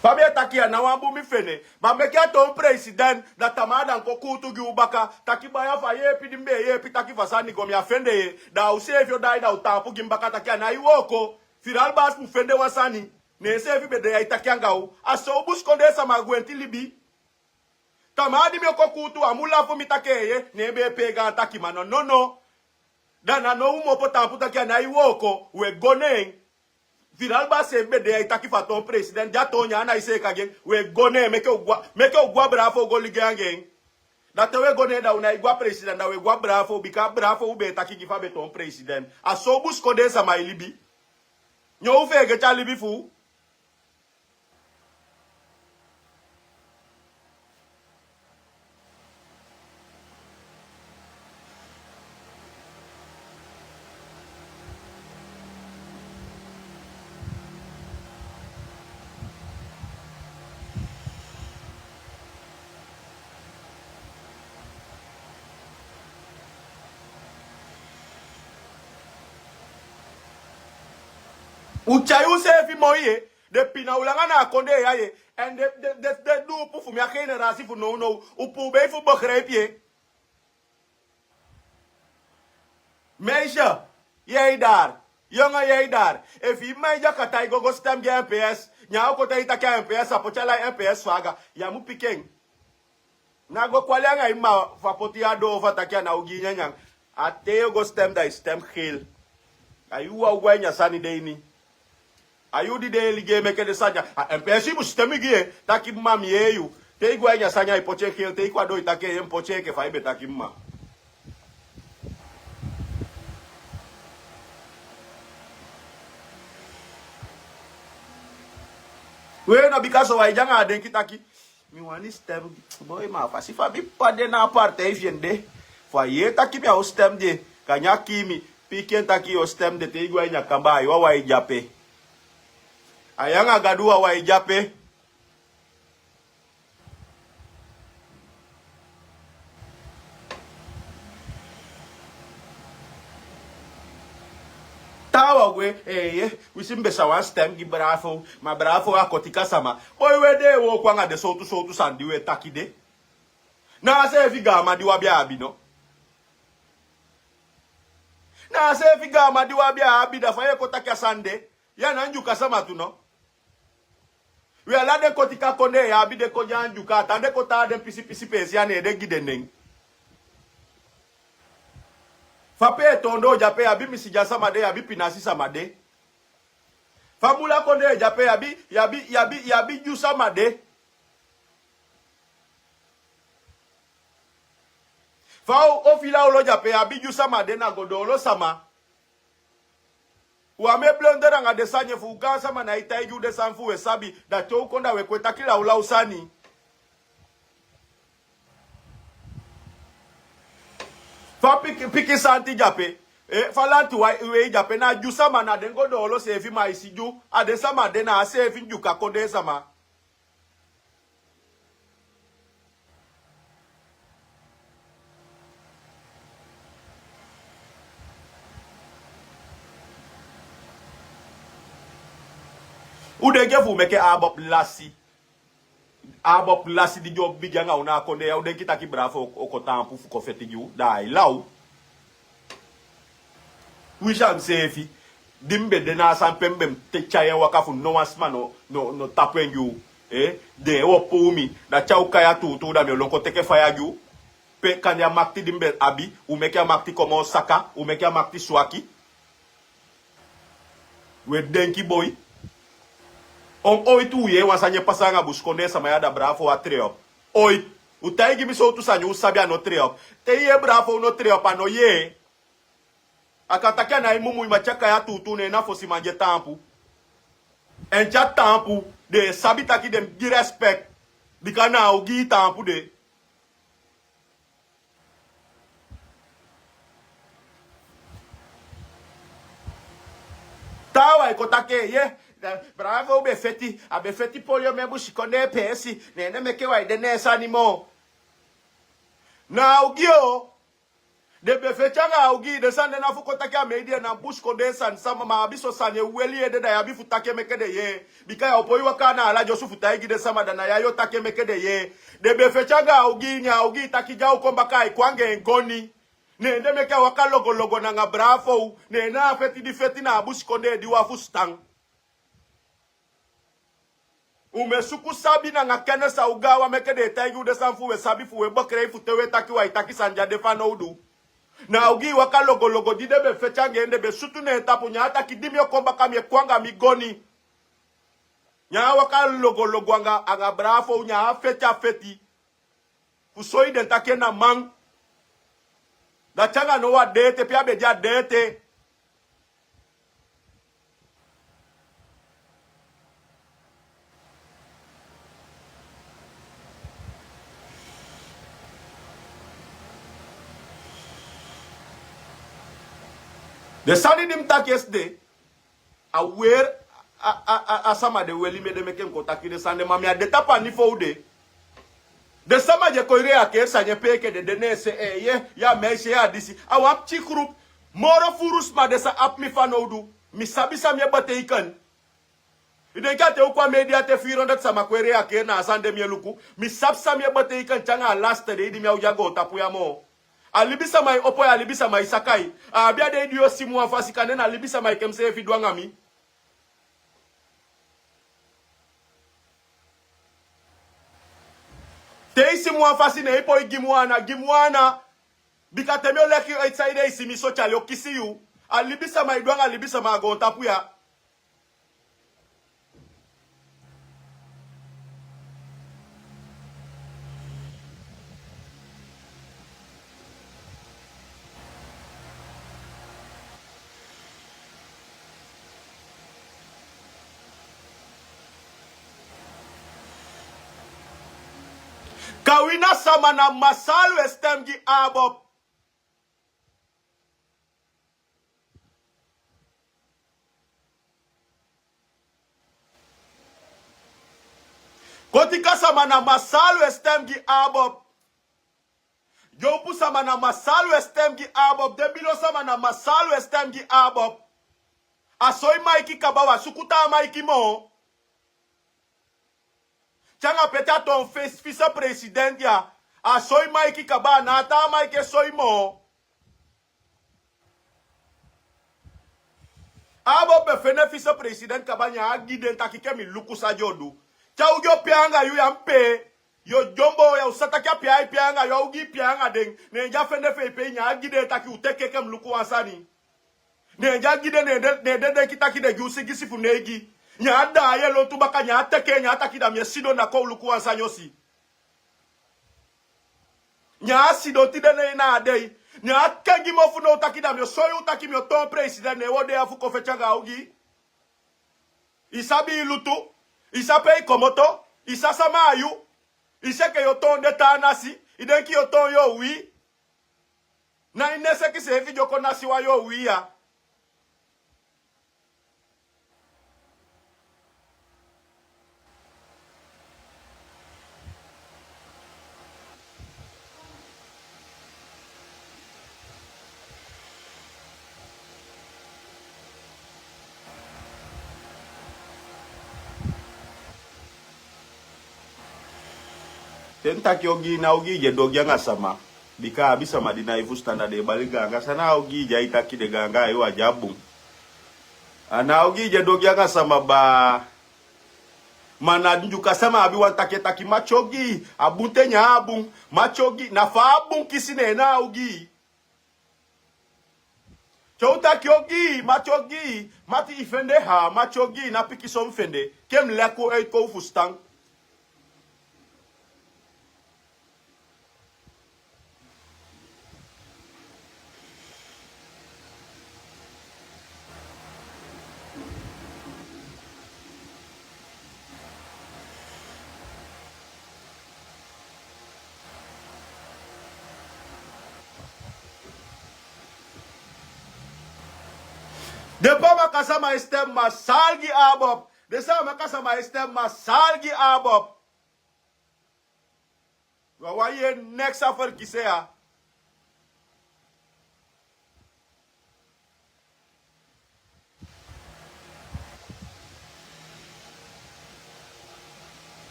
Fa mi e taki ya, na wan bun mi fende. Ma meke a toon president, da tamaa da a kon kuutu gi u baka. Taki baya fu a yeepi di mi be e yeepi, taki fa sani go, mi á fende ye. Da useefi o daai, da u taampu gi mi baka taki a nái wooko. Firalbas mu fende wan sani. Ne enseefi be de ya e taki anga u. A so u busikondee sama gwenti libi. Tamaa di mi o kon kuutu, a mu lafu mi taki eye, ne en be e pee gaan taki, ma no, no, no. Da na now u mu opo taampu taki a nái wooko, u e go ne en. Firalbas seefi be de ya e taki fu a toon president, di a toon nyan a nái seeka gi en, u e go ne en, meke u gwa, meke u gwa Bravo go ligei anga en. Da te u e go ne en, da u nái gwa president, da u e gwa Bravo, bika Bravo u be e taki gi fa a be toon president. A so u busikondee sama e libi. Nyon u feegete a libi fu u. U tyai useefi moi ye. Den pina u langa na a kondee ya ye. Èn den den den den duupu fu mi a generasi fu nownow, u pubei fu begrijpi ye. Meisya, yei dari. Yonga, yei dari. Efu i mma e dyakata i go go stem gi a mps, nyan o kon taigi i taki a mps a poti ala i mps faga. Ya mu piki en. Na go kwali anga i mma fu a poti yu a doo fu a taki a na ogii nyanyan. A te yu o go stem da i stem geel. A yu wan o go a ini a sani de ini. A yu di de e ligi e meke den sani ya. A mps i mu stem gi en. Taki mma mi yee yu. Te i go a ini a sani ya i poti en geel, te i kon a doo i taki en yu e mu poti en enke fa i be taki mma. We na bika so wai de anga a denki taki mi wani stem. Boi ma a fasi fa mi p'pa de na a partei fi en de. Fu a yee taki mi a o stem de, kanya kii mi. Piki en taki yu o stem de te i go a ini a kamba a yu a wai de ape. A yu anga gadu a wai de ape. Taawan gwe. Eeye, wi si mi be sa wani stem gi bravo. Ma bravo a koti kasama. Boi we de e wooko anga den sowtu sowtu sani di wi e taki de. Na a seefi gaaman di wi abi a abi no? Na a seefi gaaman di wi abi a abi da fa yu e kon taki a sani de? Yu a na ndyuka sama tu no? We ala den kotika kondee ya abi den kondee a ndyuka a tan den kon taa den pisi pisi peesi ya ne en den gi den nen. Fa pe e toondoo de ape yu abi misidya sama de yu abi pinasi sama de. Fa mula kondee de ape yu abi yu abi yu abi yu abi dyu sama de. Fa o fila olo de ape yu abi dyu sama de na godoolo sama. U á mu e blender anga den sani efu u gaansama na e taigi u den sani fu u e sabi da te u kon da u e kon e taki lawlaw sani. Fa piki piki santi de ape. Fa lanti wei de ape na dyu sama na den godoolo seefi ma i si dyu a den sama de na a seefi ndyuka kondee sama. U denki efu u meke a abop lasi a abop lasi di di o bigin anga u na a kondee ya u denki taki bravo o kon taampu fu kon feti gi u da ai law. Wisi a miseefi di mi be de na a sani pe mi be mu tyai en waka fu no wan sma no no no tapu en gi u. Den e opo mi da te a o kai a tuutuu da mi o lon kon teke faya gi u. Pe kande a makiti di mi be abi u meke a makiti kon moo saka u meke a makiti swaki. We denki boi. On oiti u yee wan sani e pasa anga busikondee sama ya da bravo a treop. Oiti u taigi mi sowtu sani u sabi a no treop. Te i yee bravo u no treop a no yee. A kan taki a na i mumui ma te a kai a tuutuu ne en na fosi man di e taampu. Èn te a taampu den e sabi taki den mu gi respek. Bika na a ogii taampu de. Taawan e kon taki en ye. Bravo u be feti a be feti poli o mi e busikondee peesi ne en ne meke wan e de ne en sani moo. Na a ogii o. Den be feti anga a ogii den sani de na fu kon taki a mei di en na busikondee sani sama ma a abi so sani e weli ede da yu abi fu taki en meke den yee. Bika yu a o poi waka na ala dyosu fu taigi den sama da na yu a yu o taki en meke den yee. Den be feti anga a ogii ne a ogii taki di a o kon baka ai kon anga en goni. Ne en den meke a waka logologo nanga bravo u ne en na a feti di feti na a busikondee di u a fusutan. U mu e suku sabi nanga kenesi a u gaawan meke den e taigi u den sani fu u e sabi fu u e bokrei fu te u e taki u ai taki sani di a de fanowdu. Na a ogii waka logologo di den be feti anga en den be sutu ne en tapu ne a taki di mi o kon baka mi e kon anga mi goni. Ne a waka logologo anga bravo u ne a feti a feti. Fu soi den taki en na man. Da te anga now a de ete pe a be de a de ete. Den sani di mi taki esde, a weri a, a, a, a sama de weli mi ede meke mi kon taki den sani de, ma mi á de tapu a niveau de. Den sama di e kon reageer sani e pee enke den de ne en se, eh, ye, ya mi e si ya disi. A wan pikin groep, moro furu sma de sa abi mi fanowdu. Mi sabi san mi e betekent. I denki a te u kon a media te firi honderd sama kon e reageer na a sani de mi e luku. Mi sabi san mi e betekent te anga a laste dei di mi á o de a goontapu ya moo. A libisama e opo ya, a libisama e saka i. A abi a dei di yu o si mi wan fasi kande na libisama e ke mi seefi du anga mi. Te i si mi wan fasi ne i poi gi mi wan ana, gi mi wan ana. Bika te mi o leki yu eti saide i si mi so tyali o kisi yu. A libisama e du anga libisama a goontapu ya. Kawina sama na massaal we stem gi Abob. Kotika sama na massaal we stem gi Abob. Dyompu sama na massaal we stem gi Abob. Debilo sama na massaal we stem gi Abob. A soi maiki kaba, wi á suku taa maiki moo. Te anga pe te a toon fesi vicepresident ya. A soi maiki kaba, a ná a taa maiki e soi moo. Abob be fende vicepresident kaba, ne a gi den taki ke mi luku san den o du. Te a ogii o pee anga yu, ya mi pee. Yu o dyombo, ya o sa taki a pee ai pee anga yu, a ogii pee anga den. Ne di a fende fu e pee, ne a gi den taki u teke ke mi luku wan sani. Ne di a gi den, ne den, ne den denki taki den gi u sigisi fu neigi. Ne a daai en lontu baka, ne a teke en, ne a taki da mi e sidon, da kon u luku wan sani o si. Ne a sidon tide ne en na a dei. Ne a kengi mofu now taki da mi o soi u taki mi o toon president, ne en o de ya fu kon feti anga a ogii. I sabi i lutu, i sabi pe i komoto, i sabi sama a yu, i si enke yu o toon den taa nasi, i denki yu o toon yu o uwii. Na i nen seki seefi di o kon nasi wan yu o uwii ya. Te mi taki ogii, na ogii di e du ogii anga sama. Bika a abi sama di nái fusutan, da den e bali gaanga. San na a ogii di ai taki de gaanga, ai wagi a bun. A na a ogii di e du ogii anga sama baa. Ma na Ndyuka sama abi wan taki e taki mati ogii. A bun te ne a bun. Mati ogii. Na fa a bun kisi ne en na a ogii. Te u taki ogii, mati ogii, mati i fende haa, mati ogii, na pikinso mi fende. Ke mi leki u e kon u fusutan. Den pa maka sama e stem massaal gi Abob. Den sama maka sama e stem massaal gi Abob. Wi á wani yee neks a ferkisi ya.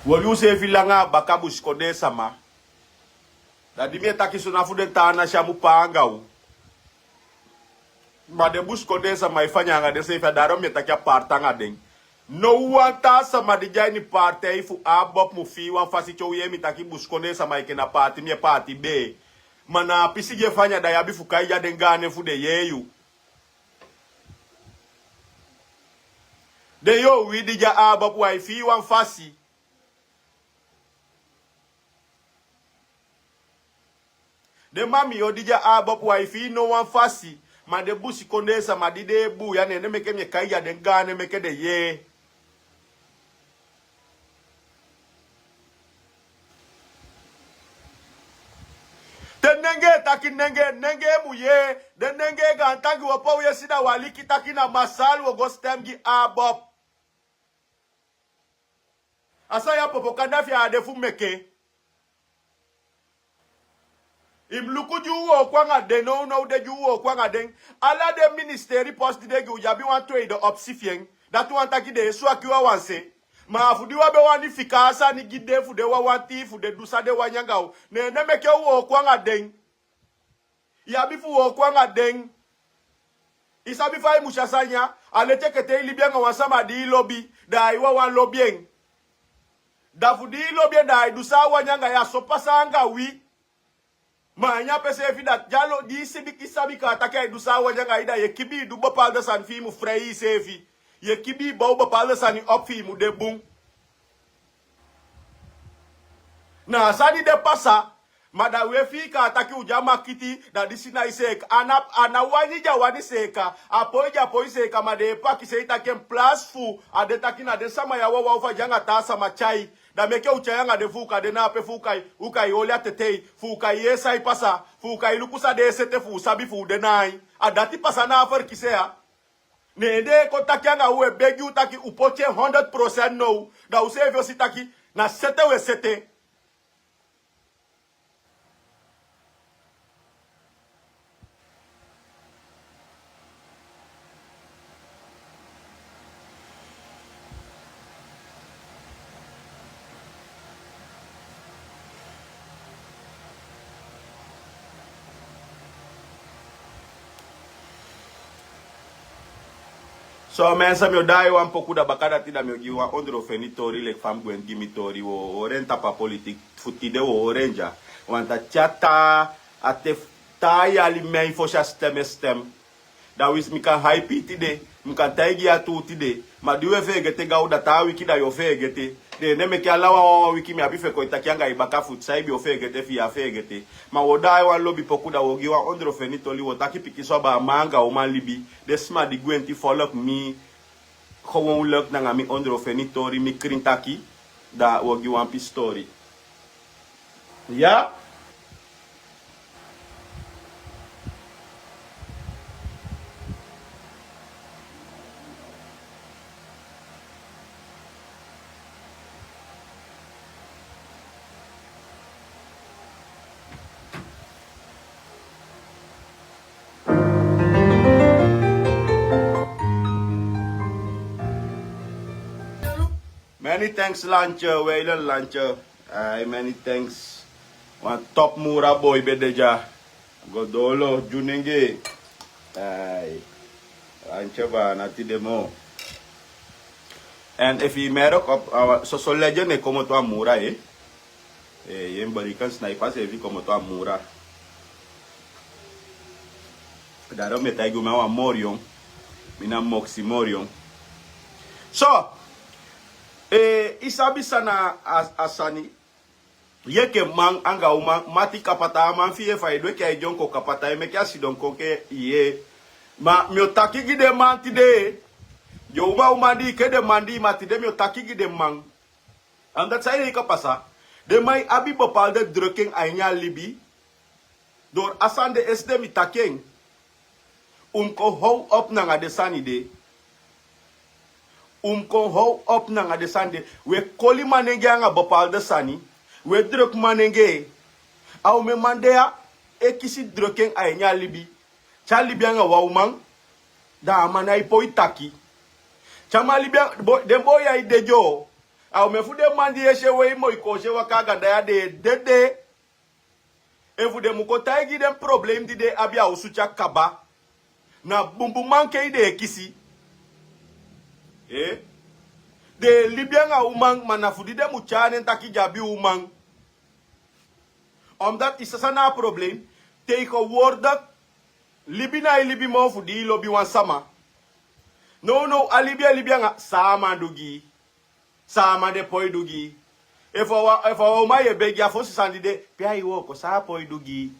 Wi oli useefi langa a baka, busikondee sama. Da di mi e taki so, na fu den taa nasi á mu paa anga u. Ma den busikondee sama e fanya anga denseefi, a daarom mi e taki a paati anga den. No wan taa sama di de a ini paati fu Abob mu fii wan fasi. Te u yee mi taki busikondee sama enke na paati mi e paati bee. Ma na a pisi di e fanya, da yu abi fu kai dya den gaan nen fu den yee yu. Den yu o uwii di de a Abob, wi á e fii wan fasi. Den mami yo di de a bopu, wan e fii no wan fasi. Ma den busikondee sama di de e buuya, ne en meke mi e kai den gaan, ne meke den yee. Te nenge e taki, nenge, nenge mu yee. Den nenge gaantangi wi opo wi e si, da wi aliki taki na masali wi o go sitem gi a bopu. A sani ya, propaganda fi en á de fu meke. I mu luku di u wooko anga den nownow de, di u wooko anga den. Ala den ministeri post di den gi u, den abi wan tweede opsi fi en. Dati wani taki den e swaki wawan se. Ma a fu di wi á be wani fika a sani gi den fu den wawan tii fu den du san den wani anga u. Ne en meke u wooko anga den. I abi fu wooko anga den. I sabi fa i mu si a sani ya? A leti enke te i libi anga wan sama di i lobi, da ai wawan lobi en. Da fu di i lobi en, da ai du san a wani anga yu. A so pasa anga wi. Ma a ini ape seefi, da te a lobi, di i sabi, i sabi kaa taki ai du san a wani anga yu, da yu e kibii du bepaalde sani fi i mu frei iseefi. Yu e kibii bow bepaalde sani opu fi i mu de bun. Na a sani de pasa. Ma da wi e fii kaa taki u de a makiti, da disi nái seeka. A ná, a ná wani di a wani seeka. A poi di a poi seeka, ma den e pakisei taki en plasi fu a de taki na den sama ya wawan fu a de anga taa sama tyai. Da meke u tyai anga den fu u kan de na ape fu u kai, u kai oli a tetei, fu u kai yee sai pasa, fu u kai luku san den e sete fu u sabi fu u de na ain. A dati pasa na a ferkisi ya. Ne den e kon taki anga u, e begi u taki u poti en honderd procent now. Da u seefi o si taki na sete u e sete. So mensen, mi o daai wan poku, da baka dati da mi o gi wan ondro feni tori leki fa mi gwenti gi mi tori. Wo, wo hori en tapu a politiki fu tide, wo hori en dya. Want a tyari taa, a te taa yali mei fosi a stem e stem. Da winsi mi kan haipi tide, mi kan taigi yu a tuu tide. Ma di u e feegete gaw, da taa wiki da yu o feegete. Den ede meke ala wan wan wiki mi abi fu e kon e taki anga yu baka fu san i be o feegete fi yu á feegete. Ma wo daai wan lobi poku, da wo gi wan ondro feni tori, wo taki pikinso abaa man anga uman libi. Den sma di gwenti follow mi, gewoon leuk nanga mi ondro feni tori, mi krin taki, da wo gi wan pisi tori. Ya. Many thanks, Lantje, Weilen Lantje. Ai, many thanks. Wan top Mura boy be de dya. Go dolo, Junenge. Ai. Lantje ba na tide mo. En efu i merk op, ah, soso legend e komoto a Mura, eh. Eh, yu e bari kan snijpa seefi komoto a Mura. Daarom mi e taigi u, mi na wan morion. Mi na moksi morion. So, eh, i sabi san na a, a sani. Yu enke man anga uman, mati kapata, a man fi yu, efu ai du enke ai dyonko kapata, e meke a sidon kon enke yu. Ma mi o taki gi den man tide. Den uman uman di i ke den man di, ma tide mi o taki gi den man. Omdat san e kan pasa, den man e abi bepaalde druk a ini a libi. Door a sani de, esde mi taki en. Un mu kon how op nanga den sani de. Un mu kon how op nanga den sani de. We koli manenge anga bepaalde sani. We druk manenge. A omen man de ya e kisi druk a ini a libi. Te a libi anga wan uman, da a man nái poi taki. Te a man libi a, bo-, den boi ya e dede o. A omen fu den man di e si en wei moi koosi e waka a ganda ya, den e dede. Efu den mu kon taigi den problem di den abi a osu, te a kaba. Na bunbun mankei den e kisi. Eh? Den e libi anga uman, ma na fu di den mu tyai nen taki den abi uman. Omdat i sa san na a problem, tegenwoordig, libi nái libi moo fu di i lobi wan sama. Nownow a libi e libi anga san a man du gi i. San a man de poi du gi i. Efu a wan, efu a wan uman yu e begi, a fosi sani di de, pe ai wooko, san a poi du gi i.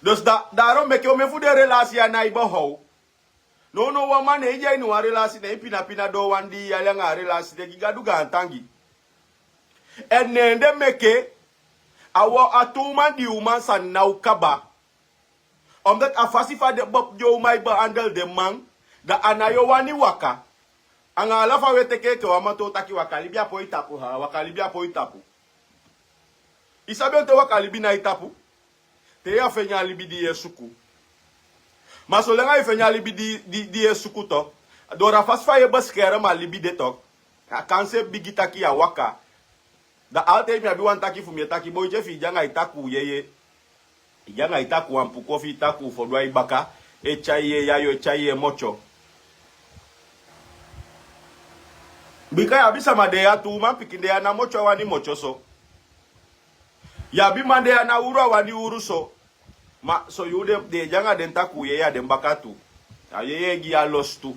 Dus da, daarom meke omen fu den relasi ya na i behow. Nownow wan man ne i de a ini wan relasi, ne i pina pina doo wan dii yali anga a relasi, den gi Gadu gaantangi. Èn ne en de meke a wan, a tu uman di uman sani ná o kaba. Omdat a fasi fa den be, den uman e behandel den man, da a ná yu o wani waka. Anga ala fa we teke enke wan man, te u taki waka libi a poi tapu, ha, waka libi a poi tapu. I sabi on te waka libi na i tapu? Te yu á feni a libi di yu e suku. Ma solanga yu feni a libi di, di, di yu e suku tok, doo a fasi fa yu e beskerem a libi de tok, a kansi e bigi taki yu á waka. Da altijd mi abi wan taki fu mi e taki, boiti, efu i de anga i takuu yeye, i de anga i takuu ampuku ofu i takuu fodu a i baka, e tyai yu e yayo, e tyai yu e motyo. Bika yu abi sama de ya, tu uman pikin de ya, ná motyo a wani motyo so. Yu abi man de ya, ná uru a wani uru so. Ma so yu de, den e de anga den takuu yeye a den baka tu. A yeye e gi yu a lostu.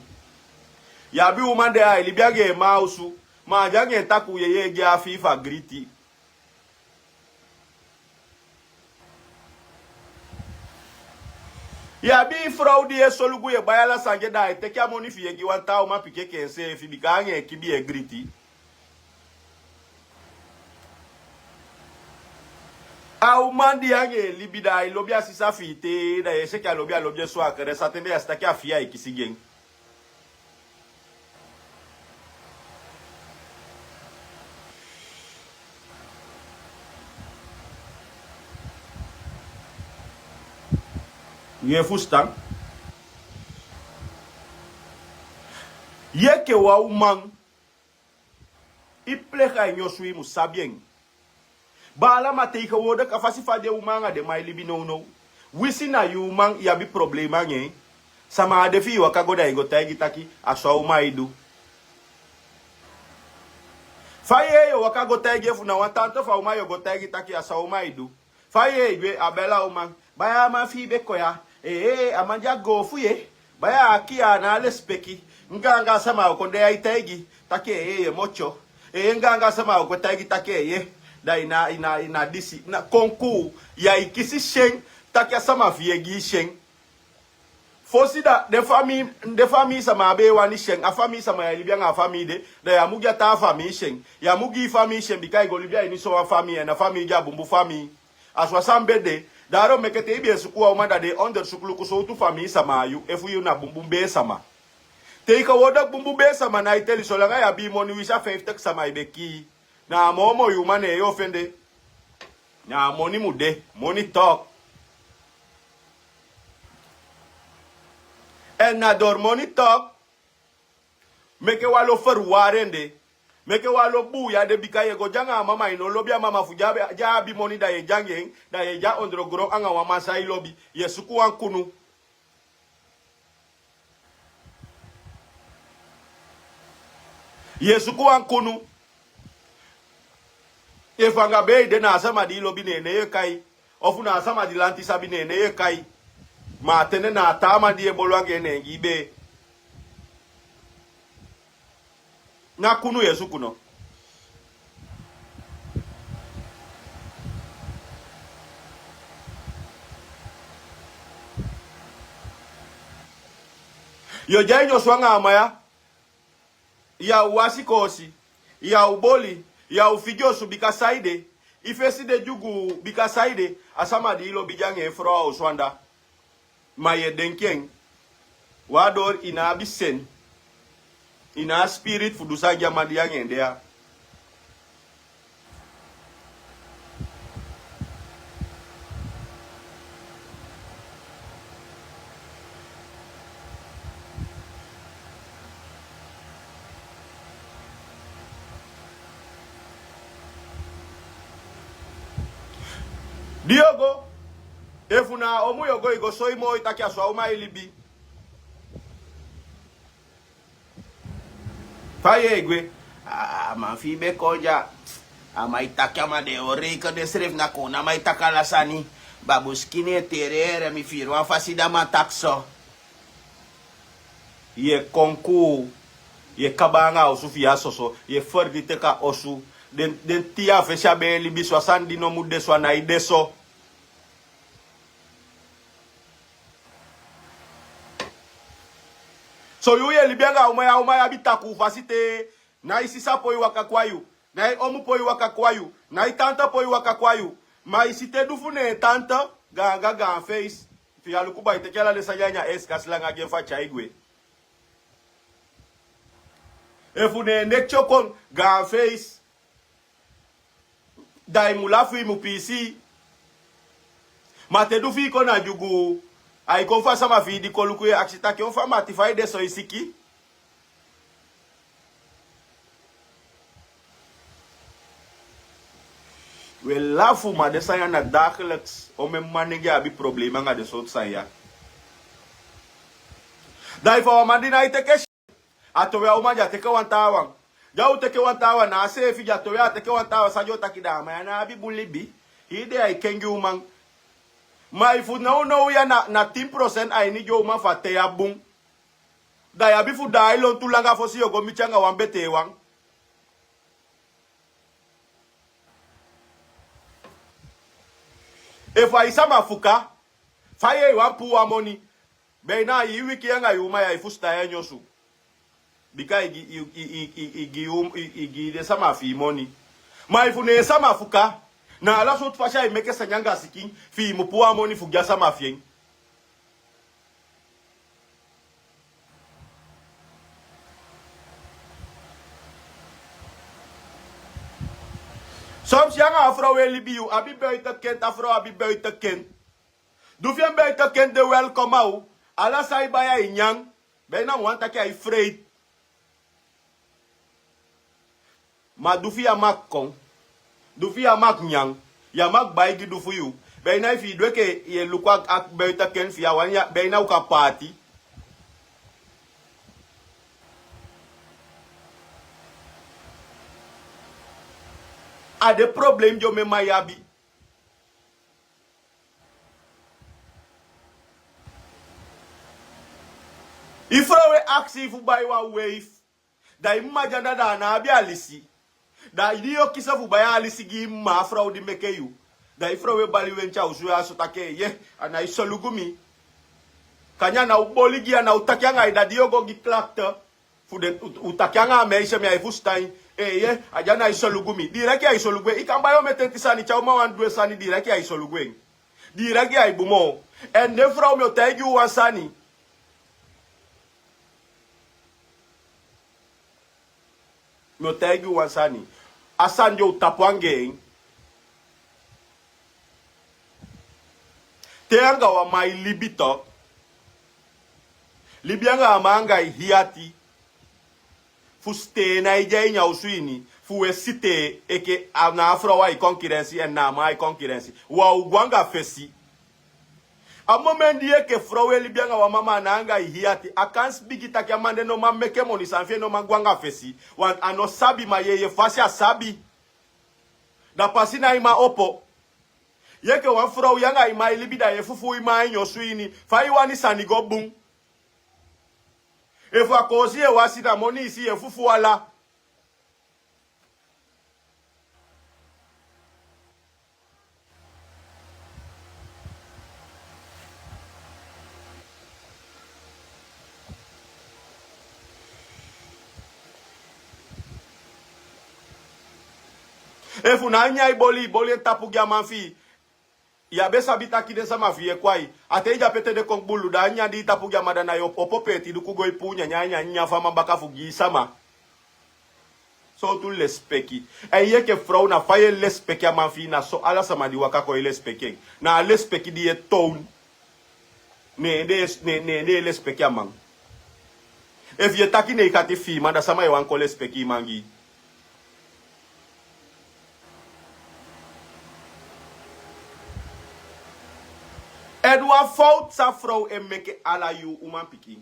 Yu abi uman de ya, ai libi anga en man a osu, ma a de anga en takuu yeye e gi en a fii fu a griti. Yu abi frow di yu e solugu, yu e bai ala sani gi en, da ai teke a moni fi yu e gi wan taa uman pikin enke enseefi, bika anga en kibi yu e griti. A uman di yu anga en e libi, da ai lobi a sisa fi yu te, da yu e si enke a lobi, a lobi e so a kere, sa ten de yu e si taki a fii, ai kisi gi en. Yu e fusutan? Yu enke wan uman, i plegi a ini osu, i mu sabi en. Baala, ma tegenwoordig a fasi fa den uman anga den man e libi nownow, winsi na yu uman, yu abi problema anga en, sama á de fi i waka go, da i go taigi taki a so a uman e du. Fa yu e yee yu o waka go taigi, efu na wan tante fu a uman yu o go taigi taki a so a uman e du? Fa yu e gwe, a bel a uman: Baya, a man fi i be kon ya. Ee, a man de a goo fu yu. Baya, a kii, a ná a lesipeki. Ngaanga sama o kon de ya e taigi taki ee, yu e motyo. Ee, ngaanga sama o kon taigi taki ee. Da i na, i na, i na disi. Na konkuu, yu ai kisi syen taki a sama fi yu e gi i syen. Fosi da, den famii, den famii sama á be e wani syen. A famii sama yu e libi anga a famii de, da yu á mu gi a taa famii syen. Yu á mu gi i famii syen, bika i go libi a ini sowan famii, èn a famii de a bunbun famii. A so a sani be de. Daarom meke te i be e suku wan uman, da den e ondersuku luku sowtu famii sama a yu, efu yu na bunbun bee sama. Tegenwoordig bunbun bee sama ná e teli, solanga yu abi i moni, winsi a vijftig sama i be kii, na a moo moi uman ne yu o fende. Na a moni mu de, money talk. Èn na door money talk meke wan lo ferwari en de. Meke wan lo buuya de, bika yu e go de anga a mama, i no lobi a mama fu di a abi, di a abi moni, da yu e de anga en, da yu e de a ondrogron anga wan man san i lobi, yu e suku wan kunu. Yu e suku wan kunu. Efu anga bee i de, na a sama di i lobi, ne en nen yu e kai. Ofu na a sama di lanti sabi, ne en nen yu e kai. Ma a ten de na a taa man di yu e bolo anga en, ne en gi i bee. Na kunu yu e suku no? Yu o de a ini osu anga a man ya, yu á o wasi koosi, yu á o boli, yu á o figi osu, bika saide? I fesi de dyugu, bika saide? A sama di i lobi de anga en frow a osu anda. Ma yu e denki en. Waardoor i ná abi sen, i ná a spirit fu du san gi a man di yu anga en de ya. Di yu o go, efu na a omu yu o go, i go soi moo i taki a so a uman e libi. Fa yu e gwe, a man fi i be kon dya. A man e taki, a man de o reiki densrefi na kownu, a man e taki ala sani. Babuskini e terere mi firi wan fasi, da a man taki so. Yu e konkuu, yu e kaba anga a osu fi yu a soso, yu e fernietig a osu. Den, den tin a fesi a be e libi so, a sani di no mu de so, a nái de so. Te yu e libi anga a uman ya, a uman ya abi takuu fasi te. Na i sisa poi waka kon a yu. Na i omu poi waka kon a yu. Na i tanta poi waka kon a yu. Ma i si te du fu ne en tanta, gaanga gaan feisi. Fi yu a luku bai teke ala den sani ya ini a esikasi langa gi en fu a tyai gwe. Efu ne en nekiti o kon, gaan feisi. Da i mu lafu, i mu piisii. Ma te du fi i kon na dyugu, ai kon fu a sama fi i di kon luku yu e akisi taki: on fa mati, fa i de so, i siki? We lafu, ma den sani ya na dagelijks. Omen manenge abi problema anga den sortu sani ya. Da efu a wan man di nái teke A towe a uman, di a teke wan taawan. Di a o teke wan taawan, na a seefi di a towe, a teke wan taawan, san di o taki? Da a man ya ná abi bun libi. Hii dei ai kengi uman. Ma efu nownow ya na, na tin procent a ini di o uman fu a ten ya bun. Da yu abi fu daai lontu langa fosi yu o go miti anga wan betee wan. Efu a i sama fuka, fa yu e wani puu wan moni? Beina a hii wiki yu anga yu uman ya e fusutan en nyosu. Bika i gi, i, i, i, i, i gi, um, i, i gi den sama fi i moni. Ma efu ne en sama fuka, na ala sortu fasi ai meke sani anga sikin, fi i mu puu a moni fu gi a sama fi en. Soms yu anga a frow e libi, yu abi buiten kind, a frow abi buiten kind. Du fi en buiten kind de welkom a u. Ala san i bai ai nyan. Beina mi wani taki ai vreet. Ma du fi yu á mag kon. Du fi yu á mag nyan. Yu á mag bai gi du fu yu. Beina efu i du enke yu e luku a, a buiten kind fi yu, a wani ya, beina u kan paati. A den problem di omen man ya abi. I frow e akisi yu fu bai wan weif. Da i mma de anda, da a ná abi alisi. Da i di yu o kisi fu bai alisi gi i mma, a frow di meke yu. Da i frow e bali wenti a osu ya so taki: eeye, a nái solugu mi. Kande a ná o boli gi, a ná o taki anga i, da di yu o go gi klacht. Fu den, u, u taki anga a meisje, mi ai fusutan. Eeye, a di a nái solugu mi. Direct ai solugu en. I kan bai omen tenti sani, te a uman wani du en sani, direct ai solugu en. Direct ai bun moo. Èn den frow, mi o taigi u wan sani. Mi o taigi u wan sani. A sani di o tapu anga en. Te anga wan man e libi, to. Libi anga a man anga i hii ati. Fu sitee nái de a ini a osu ini. Fu we sitee enke a na a frow a i konkirensi, èn na a man a i konkirensi. Wan o go anga fesi. A moment di yu enke frow e libi anga wan man, ma a ná anga i hii ati, a kansi bigi taki a man de no man meke moni, sani fi en no man go anga fesi. Want a no sabi, ma yeye fasi a sabi. Da pasi nái man opo. Yu enke wan frow, yu anga i man e libi, da yu e fufuu i man a ini osu ini. Fa i wani sani go bun? Efu a koosi yu e wasi, da moni i si, yu e fufuu ala. Efu na a nyan i boli, i boli en tapu gi a man fi i. Yu á be sabi taki den sama fi yu e kwai. A te i de ape te den kon gbulu, da a nyan di i tapu gi a man, da na yu opo, opo peeti duku go e puu nyanyan, nyanyan fu a man baka fu gi i sama. Sowtu lespeki. Èn yu enke frow, na fa yu e lespeki a man fi i, na so ala sama di waka kon e lespeki en. Na a lespeki di yu e toon. Ne den, ne, ne den e lespeki a man. Efu yu e taki negatief fi i man, da sama e wani kon lespeki i man gi? Èn wan fowtu san frow e meke ala yuu umanpikin.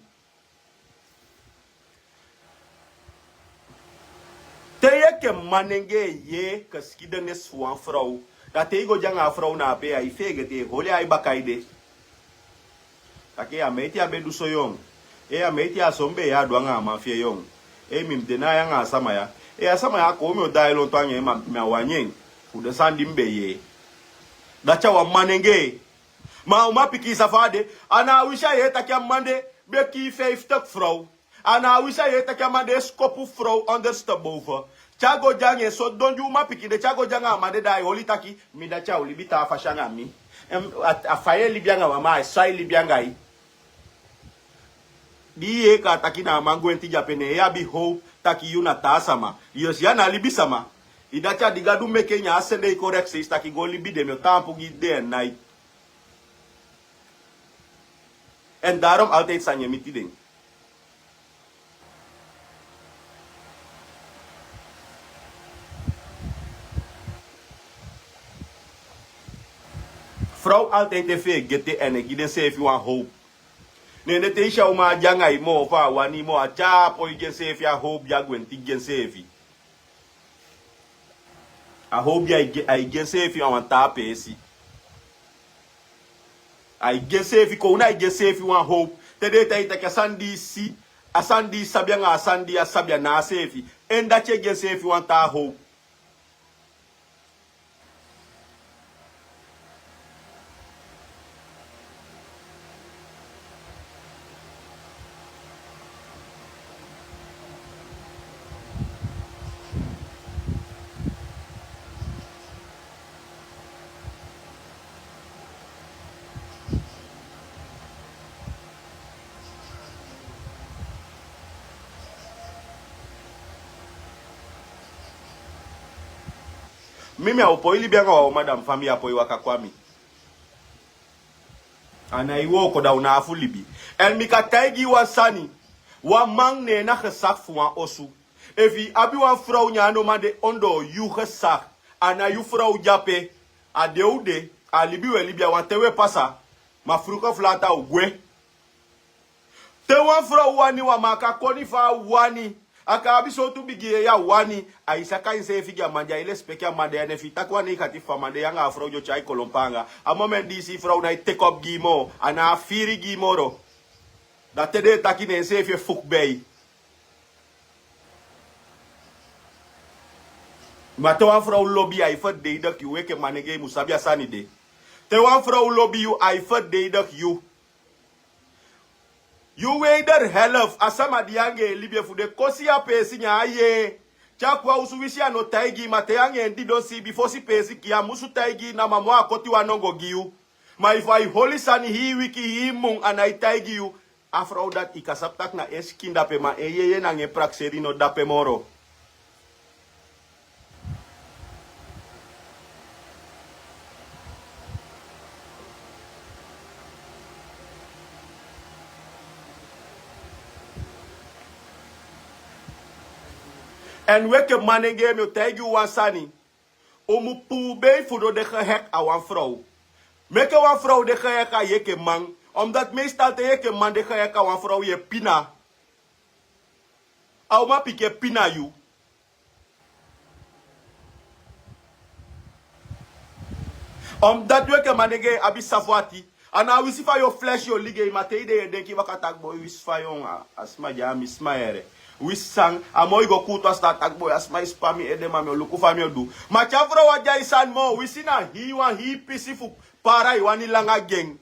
Te yu enke manenge e yee geskidenisi fu wan frow, da te i go de anga a frow na ape, ya e feegete, e holi en a i baka ede. Taki: a meiti ya be du so yon. Ee, a meiti ya, so mi be e yee a du anga a man fi en yon. Ee, mi mu de na ain anga a sama ya. Ee, a sama ya kon, mi o daai lontu anga en, ma mi á wani en. Fu den sani di mi be e yee. Dati a wan manenge. Ma a umanpikin, san fa a de? A na a wisi a yee taki a man de be kii feifitiki frow. A na a wisi a yee taki a man de e skopu frow onderste boven. Te a go de anga en so don di uman pikin de, te a go de anga a man de, da ai holi taki, mi dati a o libi taa fasi anga mi. Em, a, a fa yu e libi anga wan man, a so ai libi anga yu. Di yu yee kaa taki na a man gwenti de ape, ne yu abi howpu taki yu na taa sama. Yu si, yu a ná libisama. I dati a di Gadu meke, ne a sende yu kon rechtstreeks taki go libi den, mi o taampu gi den en nai. En daarom altijd san yu e miti den. Frow altijd e feegete en e gi denseefi wan howpu. Neen de te i si a uman á de anga i moo, fa a wani i moo, a tyai a poi gi enseefi a howpu di a gwenti gi enseefi. A howpu di ai gi, ai gi enseefi a wan taa peesi. Ai gi enseefi, kownu ai gi enseefi wan howpu. Te den e taigi taki a sani di i si, a sani di i sabi anga a sani di a sabi a ná a seefi. En dati e gi enseefi wan taa howpu. Mi, mi a o poi libi anga wan uman, da mi famii á poi waka kon a mi. A nái wooko, da u ná abi fu libi. En mi kan taigi yu wan sani. Wan man, neen na gezag fu wan osu. Efu i abi wan frow, neen a no man de ondoo yu gezag. A na yu frow de ape. A de u de, a libi u e libi, a wanten u e pasa. Ma vroeg of laat a o gwe. Te wan frow wani wan man, a kan koni fa a wani. A kan abi sowtu bigi yeye a wani. Ai saka enseefi gi a man de, ai lesipeki a man de. En efu i taki wan negatief fu a man de, yu anga a frow o tyai kolompaanga. A moment di i si i frow nái teki op gi i moo, a ná a firi gi i moro. Da te den e taki, ne enseefi e fuku bei. Ma te wan frow lobi yu, ai verdedig yu. Weke manengee mu sabi a sani de. Te wan frow lobi yu, ai verdedig yu. Yu wederhelft, a sama di yu anga en e libi, efu den kosi yu a peesi, neen a yee. Te a kon a osu, winsi a no taigi yu, ma te yu anga en didon siibi, fosi peesi kii, a musu taigi yu, na mama a koti wan nongo gi yu. Ma efu ai holi sani hii wiki, hii mun, a nái taigi yu, a frow dati, i kan sabi taki na en sikin de ape, ma en yeye nanga en prakseri no de ape moro. En weke manengee, mi o taigi u wan sani. U mu puu bei fu no de gehek a wan frow. Meke wan frow de gehek a yu enke man. Omdat meestal te yu enke man de gehek a wan frow, yu e pina. A uman pikin e pina yu. Omdat yu enke manengee abi safu ati. A ná winsi fa yu o flex yu o ligei, ma te i de yu e denki baka taki boi, winsi fa yu o, a sma de a mi sma yere. Winsi san, a moo i go kuutu a sitaati taki boi, a sma e sipa mi ede, ma mi o luku fa mi o du. Ma te a frow á de a i sani moo, winsi na hii wan hii pisi fu para i wani langa gi en.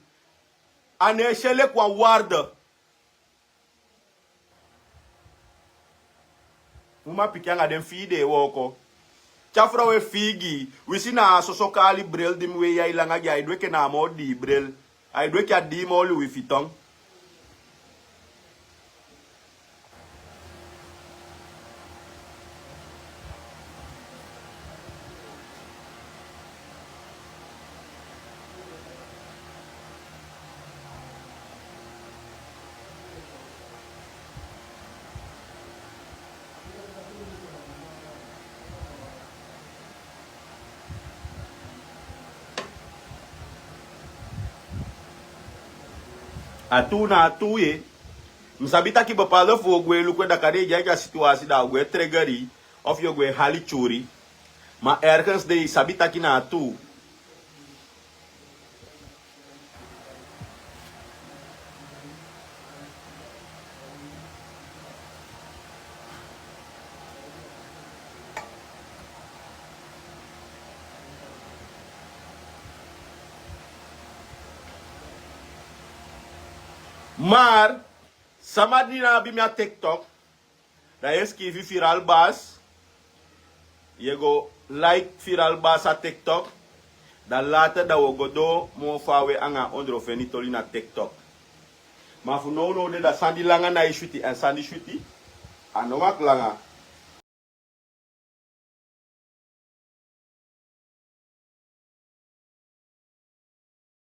A nái si en leki wan waarde. Uman pikin anga den fii den e wooko. Te a frow e fii gi i, winsi na a soso kaali bril di mi wei ya, i langa gi en, ai du enke na a moo dii bril. Ai du enke a dii moo Louis Vuitton. A tuu na a tuu ye. Mi sabi taki bepaalde fu u o gwe luku en, da kande i de a situwasi, da a o gwe tregeri, of yu o gwe hali tyuri. Ma ergens de i sabi taki na a tuu. Maar Sama di na abi mi a TikTok, dan yu e skiifi Viral Bas. Yu e go like Viral Bas a TikTok. Dan later dan wi o go doo moo faawe anga a ondrofeni toli na TikTok. Ma fu nownow de dan sani di langa na e switi, èn sani di switi a no waki langa.